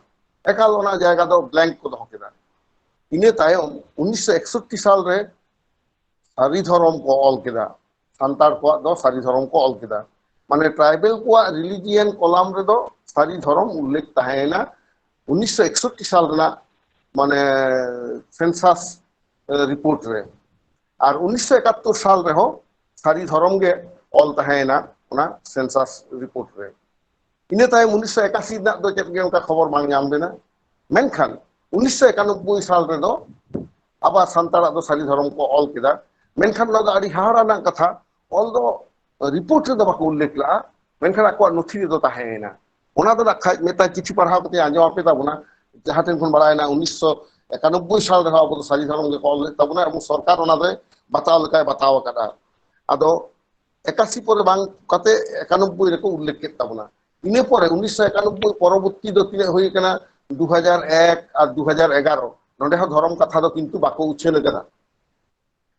ᱮᱠᱟᱞ ᱚᱱᱟ ᱡᱟᱭᱜᱟ ᱫᱚ ᱵᱞᱮᱝᱠ ᱠᱚ ᱫᱚᱦᱚ ᱠᱮᱫᱟ᱾ ᱤᱱᱟᱹ ᱛᱟᱭᱚᱢ ᱩᱱᱤᱥᱥᱚ ᱮᱠᱥᱚᱴᱴᱤ ᱥᱟᱞ ᱨᱮ ᱥᱟᱹᱨᱤ ᱫᱷᱚᱨᱚᱢ ᱠᱚ ᱚᱞ ᱠᱮᱫᱟ᱾ ᱥᱟᱱᱛᱟᱲ ᱠᱚᱣᱟᱜ ᱫᱚ ᱥᱟᱹᱨᱤ ᱫᱷᱚᱨᱚᱢ ᱠᱚ ᱚᱞ ᱠᱮᱫᱟ᱾ ᱢᱟᱱᱮ ᱴᱨᱟᱭᱵᱮᱞ ᱠᱚᱣᱟᱜ ᱨᱤᱞᱤᱡᱤᱭᱟᱱ ᱠᱚᱞᱟᱢ ᱨᱮᱫᱚ ᱥᱟᱹᱨᱤ ᱫᱷᱚᱨᱚᱢ ᱩᱞᱞᱮᱠᱷ ᱛᱟᱦᱮᱸᱭᱮᱱᱟ ᱩᱱᱤᱥᱥᱚ ᱮᱠᱥᱚᱴᱴᱤ ᱥᱟᱞ ᱨᱮᱱᱟᱜ ᱢᱟᱱᱮ ᱥᱮᱱᱥᱟᱥ ᱨᱤᱯᱳᱨᱴ ᱨᱮ᱾ ᱟᱨ ᱩᱱᱤᱥᱥᱚ ᱮᱠᱟᱛᱛᱳᱨ ᱥᱟᱞ ᱨᱮᱦᱚᱸ ᱥᱟᱹᱨᱤ ᱫᱷᱚᱨᱚᱢ ᱜᱮ ᱚᱞ ᱛᱟᱦᱮᱸᱭᱮᱱᱟ ᱚᱱᱟ ᱥᱮᱱᱥᱟᱥ ᱨᱤᱯᱳᱨᱴ ᱨᱮ᱾ ᱤᱱᱟᱹ ᱛᱟᱭᱚᱢ ᱩᱱᱤᱥᱥᱚ ᱮᱠᱟᱥᱤ ᱨᱮᱱᱟᱜ ᱫᱚ ᱪᱮᱫ ᱜᱮ ᱚᱱᱠᱟ ᱠᱷᱚᱵᱚᱨ ᱵᱟᱝ ᱧᱟᱢ ᱞᱮᱱᱟ᱾ ᱢᱮᱱᱠᱷᱟᱱ ᱩᱱᱤᱥᱥᱚ ᱮᱠᱟᱱᱚᱵᱵᱳᱭ ᱥᱟᱞ ᱨᱮᱫᱚ ᱟᱵᱟᱨ ᱥᱟᱱᱛᱟᱲᱟᱜ ᱫᱚ ᱥᱟᱹᱨᱤ ᱫᱷᱚᱨᱚᱢ ᱠᱚ ᱚᱞ ᱠᱮᱫᱟ᱾ ᱢᱮᱱᱠᱷᱟᱱ ᱱᱚᱣᱟ ᱫᱚ ᱟᱹᱰᱤ ᱦᱟᱦᱟᱲᱟ ᱨᱮᱱᱟᱜ ᱠᱟᱛᱷᱟ, ᱚᱞ ᱫᱚ ᱨᱤᱯᱳᱨᱴ ᱨᱮᱫᱚ ᱵᱟᱠᱚ ᱩᱞᱞᱮᱠᱷ ᱞᱮᱫᱼᱟ, ᱢᱮᱱᱠᱷᱟᱱ ᱟᱠᱚᱣᱟᱜ ᱱᱚᱛᱷᱤ ᱨᱮᱫᱚ ᱛᱟᱦᱮᱸᱭᱮᱱᱟ᱾ ᱚᱱᱟ ᱫᱚ ᱱᱟᱜ ᱠᱷᱟᱡ ᱢᱤᱫᱴᱟᱝ ᱪᱤᱴᱷᱤ ᱯᱟᱲᱦᱟᱣ ᱠᱟᱛᱮ ᱟᱸᱡᱚᱢ ᱟᱯᱮ ᱛᱟᱵᱚᱱᱟ, ᱡᱟᱦᱟᱸ ᱴᱷᱮᱱ ᱠᱷᱚᱱ ᱵᱟᱲᱟᱭᱮᱱᱟ ᱩᱱᱤᱥᱥᱚ ᱮᱠᱟᱱᱚᱵᱵᱳᱭ ᱥᱟᱞ ᱨᱮᱦᱚᱸ ᱟᱵᱚ ᱫᱚ ᱥᱟᱹᱨᱤ ᱫᱷᱚᱨᱚᱢ ᱜᱮᱠᱚ ᱚᱞ ᱞᱮᱫ ᱛᱟᱵᱚᱱᱟ ᱮᱵᱚᱝ ᱥᱚᱨᱠᱟᱨ ᱚᱱᱟ ᱫᱚᱭ ᱵᱟᱛᱟᱣ ᱞᱮᱠᱟᱭ ᱵᱟᱛᱟᱣ ᱟᱠᱟᱫᱼᱟ᱾ ᱟᱫᱚ ᱮᱠᱟᱥᱤ ᱯᱚᱨᱮ ᱵᱟᱝ ᱠᱟᱛᱮ ᱮᱠᱟᱱᱚᱵᱵᱳᱭ ᱨᱮᱠᱚ ᱩᱞᱞᱮᱠᱷ ᱠᱮᱫ ᱛᱟᱵᱚᱱᱟ᱾ ᱤᱱᱟᱹ ᱯᱚᱨᱮ ᱩᱱᱤᱥᱥᱚ ᱮᱠᱟᱱᱚᱵᱵᱳᱭ ᱯᱚᱨᱚᱵᱚᱨᱛᱤ ᱫᱚ ᱛᱤᱱᱟᱹᱜ ᱦᱩᱭ ᱟᱠᱟᱱᱟ, ᱫᱩ ᱦᱟᱡᱟᱨ ᱮᱠ ᱟᱨ ᱫᱩ ᱦᱟᱡᱟᱨ ᱮᱜᱟᱨᱚ, ᱱᱚᱰᱮ ᱦᱚᱸ ᱫᱷᱚᱨᱚᱢ ᱠᱟᱛᱷᱟ ᱫᱚ ᱠᱤᱱᱛᱩ ᱵᱟᱠᱚ ᱩᱪᱷᱟᱹᱱ ᱟᱠᱟᱫᱟ᱾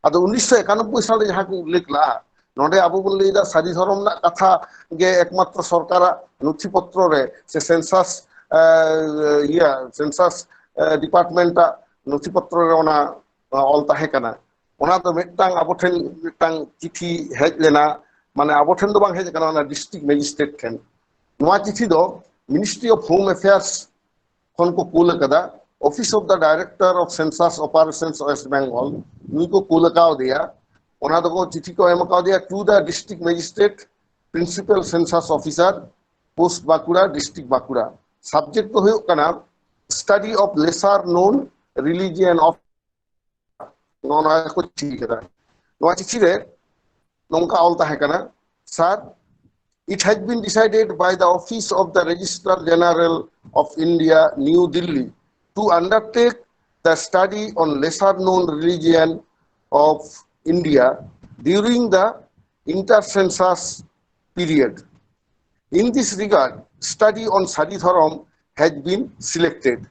ᱟᱫᱚ ᱩᱱᱤᱥᱥᱚ ᱮᱠᱟᱱᱚᱵᱵᱳᱭ ᱥᱟᱞ ᱨᱮ ᱡᱟᱦᱟᱸ ᱠᱚ ᱩᱞᱞᱮᱠᱷ ᱞᱟᱜᱼᱟ, ᱱᱚᱰᱮ ᱟᱵᱚ ᱵᱚᱱ ᱞᱟᱹᱭᱫᱟ ᱥᱟᱹᱨᱤ ᱫᱷᱚᱨᱚᱢ ᱨᱮᱱᱟᱜ ᱠᱟᱛᱷᱟ ᱜᱮ ᱮᱠᱢᱟᱛᱨᱚ ᱥᱚᱨᱠᱟᱨᱟᱜ ᱱᱚᱛᱷᱤ ᱯᱚᱛᱨᱚ ᱨᱮ ᱥᱮ ᱥᱮᱱᱥᱟᱥ, ᱮ, ᱤᱭᱟᱹ, ᱥᱮᱱᱥᱟᱥ, ᱮ, ᱰᱤᱯᱟᱨᱴᱢᱮᱱᱴᱟᱜ ᱱᱚᱛᱷᱤ ᱯᱚᱛᱨᱚ ᱨᱮ ᱚᱱᱟ, ᱚ, ᱚᱞ ᱛᱟᱦᱮᱸ ᱠᱟᱱᱟ᱾ ᱚᱱᱟ ᱫᱚ ᱢᱤᱫᱴᱟᱝ ᱟᱵᱚ ᱴᱷᱮᱱ ᱢᱤᱫᱴᱟᱝ ᱪᱤᱴᱷᱤ ᱦᱮᱡ ᱞᱮᱱᱟ, ᱢᱟᱱᱮ ᱟᱵᱚ ᱴᱷᱮᱱ ᱫᱚ ᱵᱟᱝ ᱦᱮᱡ ᱟᱠᱟᱱᱟ, ᱚᱱᱟ ᱰᱤᱥᱴᱨᱤᱠᱴ ᱢᱮᱡᱤᱥᱴᱨᱮᱴ ᱴᱷᱮᱱ᱾ ᱱᱚᱣᱟ ᱪᱤᱴᱷᱤ ᱫᱚ Ministry of Home Affairs ᱠᱷᱚᱱ ᱠᱚ ᱠᱩᱞ ᱟᱠᱟᱫᱟ, Office of the Director of Census Operations West Bengal, ᱱᱩᱭ ᱠᱚ ᱠᱩᱞ ᱟᱠᱟᱣᱫᱮᱭᱟ᱾ ᱚᱱᱟ ᱫᱚᱠᱚ ᱪᱤᱴᱷᱤ ᱠᱚ ᱮᱢ ᱟᱠᱟᱣᱫᱮᱭᱟ to the district magistrate, principal census officer, post Bakura, district Bakura. Subject ᱫᱚ ᱦᱩᱭᱩᱜ ᱠᱟᱱᱟ study of lesser known religion of, ᱱᱚᱣᱟ ᱠᱚ ᱪᱤᱴᱷᱤ ᱠᱟᱫᱟ᱾ ᱱᱚᱣᱟ ᱪᱤᱴᱷᱤ ᱨᱮ ᱱᱚᱝᱠᱟ ᱚᱞ ᱛᱟᱦᱮᱸ ᱠᱟᱱᱟ, Sir, it has been decided by the Office of the Registrar General of India, New Delhi, to undertake the study on lesser known religion of India during the inter-census period. In this regard, study on Sari Dhorom has been selected.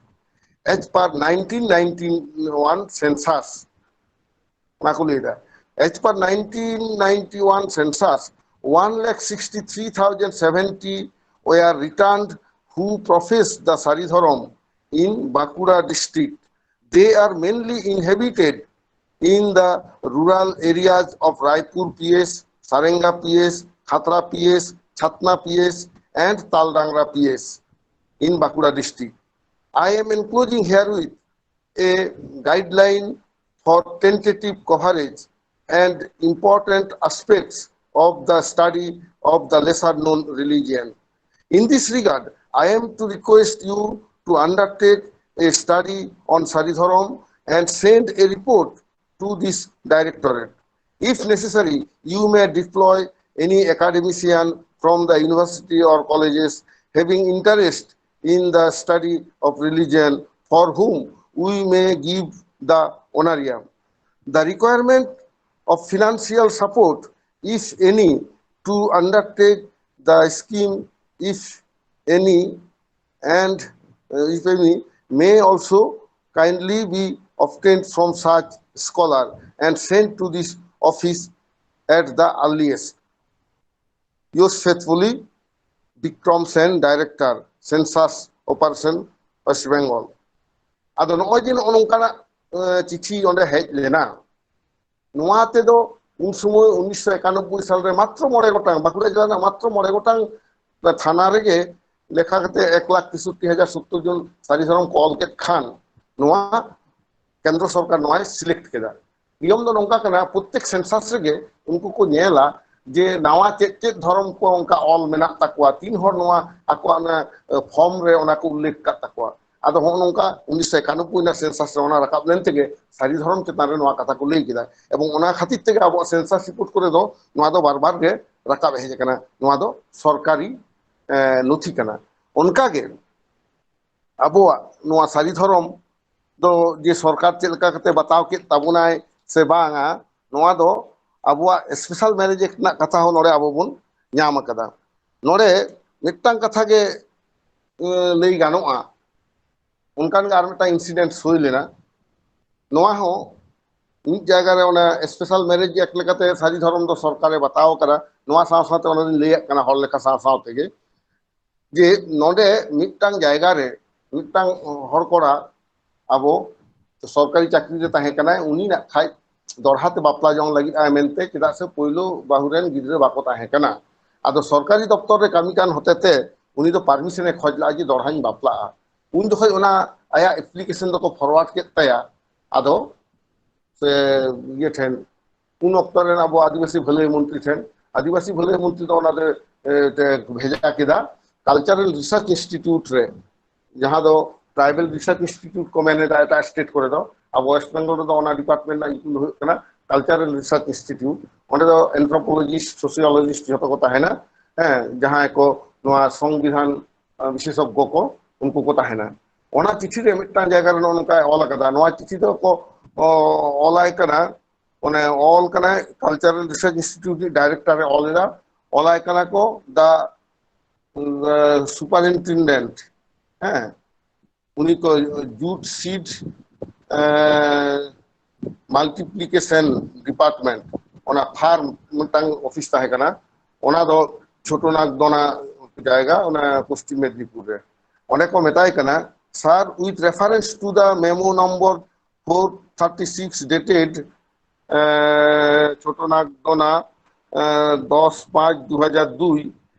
As per nineteen ninety-one census, ᱚᱱᱟ ᱠᱚ ᱞᱟᱹᱭ ᱮᱫᱟ, as per nineteen ninety-one census, one lakh sixty-three thousand seventy were returned who profess the ᱥᱟᱹᱨᱤ ᱫᱷᱚᱨᱚᱢ in Bankura district. They are mainly inhabited in the rural areas of Raipur P S, Sarenga P S, Khatra P S, Chatna P S, and Taldangra P S in Bankura district. I am enclosing herewith a guideline for tentative coverage and important aspects of the study of the lesser known religion. In this regard, I am to request you to undertake a study on Sari Dhorom and send a report to this directorate. If necessary, you may deploy any academician from the university or colleges having interest in the study of religion for whom we may give the honorarium. The requirement of financial support, if any, to undertake the scheme, if any, and, uh, if any, may also kindly be obtained from such scholar and sent to this office at the earliest. Yours faithfully, Bikram Sen, Director, Census Operation, West Bengal. ᱟᱫᱚ ᱱᱚᱜᱼᱚᱭ ᱡᱮ ᱱᱚᱜᱼᱚ ᱱᱚᱝᱠᱟᱱᱟᱜ, ᱮ, ᱪᱤᱴᱷᱤ ᱚᱸᱰᱮ ᱦᱮᱡ ᱞᱮᱱᱟ, ᱱᱚᱣᱟ ᱛᱮᱫᱚ ᱩᱱ ᱥᱚᱢᱚᱭ ᱩᱱᱤᱥᱥᱚ ᱮᱠᱟᱱᱚᱵᱵᱳᱭ ᱥᱟᱞ ᱨᱮ ᱢᱟᱛᱨᱚ ᱢᱚᱬᱮ ᱜᱚᱴᱟᱝ, ᱵᱟᱸᱠᱩᱲᱟ ᱡᱮᱞᱟ ᱨᱮᱱᱟᱜ ᱢᱟᱛᱨᱚ ᱢᱚᱬᱮ ᱜᱚᱴᱟᱝ ᱛᱷᱟᱱᱟ ᱨᱮᱜᱮ ᱞᱮᱠᱷᱟ ᱠᱟᱛᱮ ᱮᱠ ᱞᱟᱠᱷ ᱛᱮᱥᱚᱴᱴᱤ ᱦᱟᱡᱟᱨ ᱥᱚᱛᱛᱚᱨ ᱡᱚᱱ ᱥᱟᱹᱨᱤ ᱫᱷᱚᱨᱚᱢ ᱠᱚ ᱚᱞ ᱠᱮᱫ ᱠᱷᱟᱱ, ᱱᱚᱣᱟ ᱠᱮᱱᱫᱨᱚ ᱥᱚᱨᱠᱟᱨ ᱱᱚᱣᱟᱭ ᱥᱤᱞᱮᱠᱴ ᱠᱮᱫᱟ᱾ ᱱᱤᱭᱚᱢ ᱫᱚ ᱱᱚᱝᱠᱟ ᱠᱟᱱᱟ, ᱯᱨᱚᱛᱛᱮᱠ ᱥᱮᱱᱥᱟᱥ ᱨᱮᱜᱮ ᱩᱱᱠᱩ ᱠᱚ ᱧᱮᱞᱟ ᱡᱮ ᱱᱟᱣᱟ ᱪᱮᱫ ᱪᱮᱫ ᱫᱷᱚᱨᱚᱢ ᱠᱚ ᱚᱱᱠᱟ ᱚᱞ ᱢᱮᱱᱟᱜ ᱛᱟᱠᱚᱣᱟ, ᱛᱤᱱ ᱦᱚᱲ ᱱᱚᱣᱟ ᱟᱠᱚᱣᱟᱜ ᱚᱱᱟ, ᱮ, ᱯᱷᱚᱨᱢ ᱨᱮ ᱚᱱᱟ ᱠᱚ ᱩᱞᱞᱮᱠᱷ ᱠᱟᱜ ᱛᱟᱠᱚᱣᱟ᱾ ᱟᱫᱚ ᱦᱚᱸᱜᱼᱚ ᱱᱚᱝᱠᱟ ᱩᱱᱤᱥᱥᱚ ᱮᱠᱟᱱᱚᱵᱵᱳᱭ ᱨᱮᱱᱟᱜ ᱥᱮᱱᱥᱟᱥ ᱨᱮ ᱚᱱᱟ ᱨᱟᱠᱟᱵ ᱞᱮᱱ ᱛᱮᱜᱮ ᱥᱟᱹᱨᱤ ᱫᱷᱚᱨᱚᱢ ᱪᱮᱛᱟᱱ ᱨᱮ ᱱᱚᱣᱟ ᱠᱟᱛᱷᱟ ᱠᱚ ᱞᱟᱹᱭ ᱠᱮᱫᱟ, ᱮᱵᱚᱝ ᱚᱱᱟ ᱠᱷᱟᱹᱛᱤᱨ ᱛᱮᱜᱮ ᱟᱵᱚᱣᱟᱜ ᱥᱮᱱᱥᱟᱥ ᱨᱤᱯᱳᱨᱴ ᱠᱚᱨᱮ ᱫᱚ ᱱᱚᱣᱟ ᱫᱚ ᱵᱟᱨ ᱵᱟᱨ ᱜᱮ ᱨᱟᱠᱟᱵ ᱦᱮᱡ ᱟᱠᱟᱱᱟ᱾ ᱱᱚᱣᱟ ᱫᱚ ᱥᱚᱨᱠᱟᱨᱤ, ᱮ, ᱱᱚᱛᱷᱤ ᱠᱟᱱᱟ᱾ ᱚᱱᱠᱟᱜᱮ ᱟᱵᱚᱣᱟᱜ ᱱᱚᱣᱟ ᱥᱟᱹᱨᱤ ᱫᱷᱚᱨᱚᱢ ᱫᱚ ᱡᱮ ᱥᱚᱨᱠᱟᱨ ᱪᱮᱫ ᱞᱮᱠᱟ ᱠᱟᱛᱮ ᱵᱟᱛᱟᱣ ᱠᱮᱫ ᱛᱟᱵᱚᱱᱟᱭ ᱥᱮ ᱵᱟᱝᱟ, ᱱᱚᱣᱟ ᱫᱚ ᱟᱵᱚᱣᱟᱜ ᱥᱯᱮᱥᱟᱞ ᱢᱮᱨᱮᱡᱽ ᱮᱠᱴ ᱨᱮᱱᱟᱜ ᱠᱟᱛᱷᱟ ᱦᱚᱸ ᱱᱚᱰᱮ ᱟᱵᱚ ᱵᱚᱱ ᱧᱟᱢ ᱟᱠᱟᱫᱟ᱾ ᱱᱚᱰᱮ ᱢᱤᱫᱴᱟᱝ ᱠᱟᱛᱷᱟ ᱜᱮ, ᱮᱸ, ᱞᱟᱹᱭ ᱜᱟᱱᱚᱜᱼᱟ, ᱚᱱᱠᱟᱱ ᱜᱮ ᱟᱨ ᱢᱤᱫᱴᱟᱝ ᱤᱱᱥᱤᱰᱮᱱᱴ ᱦᱩᱭ ᱞᱮᱱᱟ᱾ ᱱᱚᱣᱟ ᱦᱚᱸ ᱢᱤᱫ ᱡᱟᱭᱜᱟ ᱨᱮ ᱚᱱᱟ special marriage act ᱞᱮᱠᱟᱛᱮ ᱥᱟᱹᱨᱤ ᱫᱷᱚᱨᱚᱢ ᱫᱚ ᱥᱚᱨᱠᱟᱨᱮ ᱵᱟᱛᱟᱣ ᱟᱠᱟᱫᱟ᱾ ᱱᱚᱣᱟ ᱥᱟᱶ ᱥᱟᱶᱛᱮ ᱚᱱᱟ ᱫᱚᱧ ᱞᱟᱹᱭᱟᱜ ᱠᱟᱱᱟ ᱦᱚᱲ ᱞᱮᱠᱷᱟ ᱥᱟᱶ ᱥᱟᱶ ᱛᱮᱜᱮ, ᱡᱮ ᱱᱚᱰᱮ ᱢᱤᱫᱴᱟᱝ ᱡᱟᱭᱜᱟ ᱨᱮ ᱢᱤᱫᱴᱟᱝ ᱦᱚᱲ ᱠᱚᱲᱟ ᱟᱵᱚ ᱥᱚᱨᱠᱟᱨᱤ ᱪᱟᱹᱠᱨᱤ ᱨᱮ ᱛᱟᱦᱮᱸ ᱠᱟᱱᱟᱭ, ᱩᱱᱤ ᱱᱟᱜ ᱠᱷᱟᱡ ᱫᱚᱲᱦᱟ ᱛᱮ ᱵᱟᱯᱞᱟ ᱡᱚᱝ ᱞᱟᱹᱜᱤᱫ ᱟᱭ ᱢᱮᱱᱛᱮ, ᱪᱮᱫᱟᱜ ᱥᱮ ᱯᱳᱭᱞᱳ ᱵᱟᱹᱦᱩ ᱨᱮᱱ ᱜᱤᱫᱽᱨᱟᱹ ᱵᱟᱠᱚ ᱛᱟᱦᱮᱸ ᱠᱟᱱᱟ᱾ ᱟᱫᱚ ᱥᱚᱨᱠᱟᱨᱤ ᱫᱚᱯᱛᱚᱨ ᱨᱮ ᱠᱟᱹᱢᱤ ᱠᱟᱱ ᱦᱚᱛᱮ ᱛᱮ ᱩᱱᱤ ᱫᱚ permission ᱮ ᱠᱷᱚᱡ ᱞᱮᱫᱼᱟ ᱡᱮ ᱫᱚᱲᱦᱟᱧ ᱵᱟᱯᱞᱟᱜᱼᱟ᱾ ᱩᱱ ᱡᱚᱠᱷᱚᱡ ᱚᱱᱟ ᱟᱭᱟᱜ application ᱫᱚᱠᱚ forward ᱠᱮᱫ ᱛᱟᱭᱟ᱾ ᱟᱫᱚ ᱥᱮ ᱤᱭᱟᱹ ᱴᱷᱮᱱ, ᱩᱱ ᱚᱠᱛᱚ ᱨᱮᱱ ᱟᱵᱚ ᱟᱹᱫᱤᱵᱟᱹᱥᱤ ᱵᱷᱟᱹᱞᱟᱹᱭ ᱢᱚᱱᱛᱨᱤ ᱴᱷᱮᱱ, ᱟᱹᱫᱤᱵᱟᱹᱥᱤ ᱵᱷᱟᱹᱞᱟᱹᱭ ᱢᱚᱱᱛᱨᱤ ᱫᱚ ᱚᱱᱟ ᱫᱚ, ᱮ, ᱛᱮ ᱵᱷᱮᱡᱟ ᱠᱮᱫᱟ Cultural Research Institute ᱨᱮ, ᱡᱟᱦᱟᱸ ᱫᱚ Tribal Research Institute ᱠᱚ ᱢᱮᱱ ᱮᱫᱟ ᱮᱴᱟᱜ state ᱠᱚᱨᱮ ᱫᱚ᱾ ᱟᱵᱚ West Bengal ᱨᱮᱫᱚ ᱚᱱᱟ department ᱨᱮᱱᱟᱜ ᱧᱩᱛᱩᱢ ᱫᱚ ᱦᱩᱭᱩᱜ ᱠᱟᱱᱟ Cultural Research Institute᱾ ᱚᱸᱰᱮ ᱫᱚ anthropologist, sociologist ᱡᱷᱚᱛᱚ ᱠᱚ ᱛᱟᱦᱮᱱᱟ, ᱦᱮᱸ, ᱡᱟᱦᱟᱸᱭ ᱠᱚ ᱱᱚᱣᱟ ᱥᱚᱝᱵᱤᱫᱷᱟᱱ, ᱟ, ᱵᱤᱥᱮᱥᱚᱜᱽᱜᱚ ᱠᱚ, ᱩᱱᱠᱩ ᱠᱚ ᱛᱟᱦᱮᱱᱟ᱾ ᱚᱱᱟ ᱪᱤᱴᱷᱤ ᱨᱮ ᱢᱤᱫᱴᱟᱝ ᱡᱟᱭᱜᱟ ᱨᱮ ᱱᱚᱜᱼᱚ ᱱᱚᱝᱠᱟᱭ ᱚᱞ ᱟᱠᱟᱫᱟ᱾ ᱱᱚᱣᱟ ᱪᱤᱴᱷᱤ ᱫᱚ ᱠᱚ, ᱚ, ᱚᱞᱟᱭ ᱠᱟᱱᱟ, ᱚᱱᱮ ᱚᱞ ᱠᱟᱱᱟᱭ Cultural Research Institute ᱨᱤᱱᱤᱡ director ᱮ ᱚᱞ ᱮᱫᱟ, ᱚᱞᱟᱭ ᱠᱟᱱᱟ ᱠᱚ the, the superintendent, ᱦᱮᱸ, ᱩᱱᱤ ᱠᱚ jute seed, ᱮ, multiplication department, ᱚᱱᱟ farm ᱢᱤᱫᱴᱟᱝ office ᱛᱟᱦᱮᱸ ᱠᱟᱱᱟ, ᱚᱱᱟ ᱫᱚ ᱪᱷᱳᱴᱳ ᱱᱟᱜᱽᱫᱚᱱᱟ ᱡᱟᱭᱜᱟ, ᱚᱱᱟ ᱯᱚᱥᱪᱤᱢ ᱢᱮᱫᱽᱱᱤᱯᱩᱨ ᱨᱮ᱾ ᱚᱸᱰᱮ ᱠᱚ ᱢᱮᱛᱟᱭ ᱠᱟᱱᱟ, Sir, with reference to the memo number four thirty-six dated, uh, ছোট নাগদোনা, uh, দশ পাঁচ দু হাজার দুই,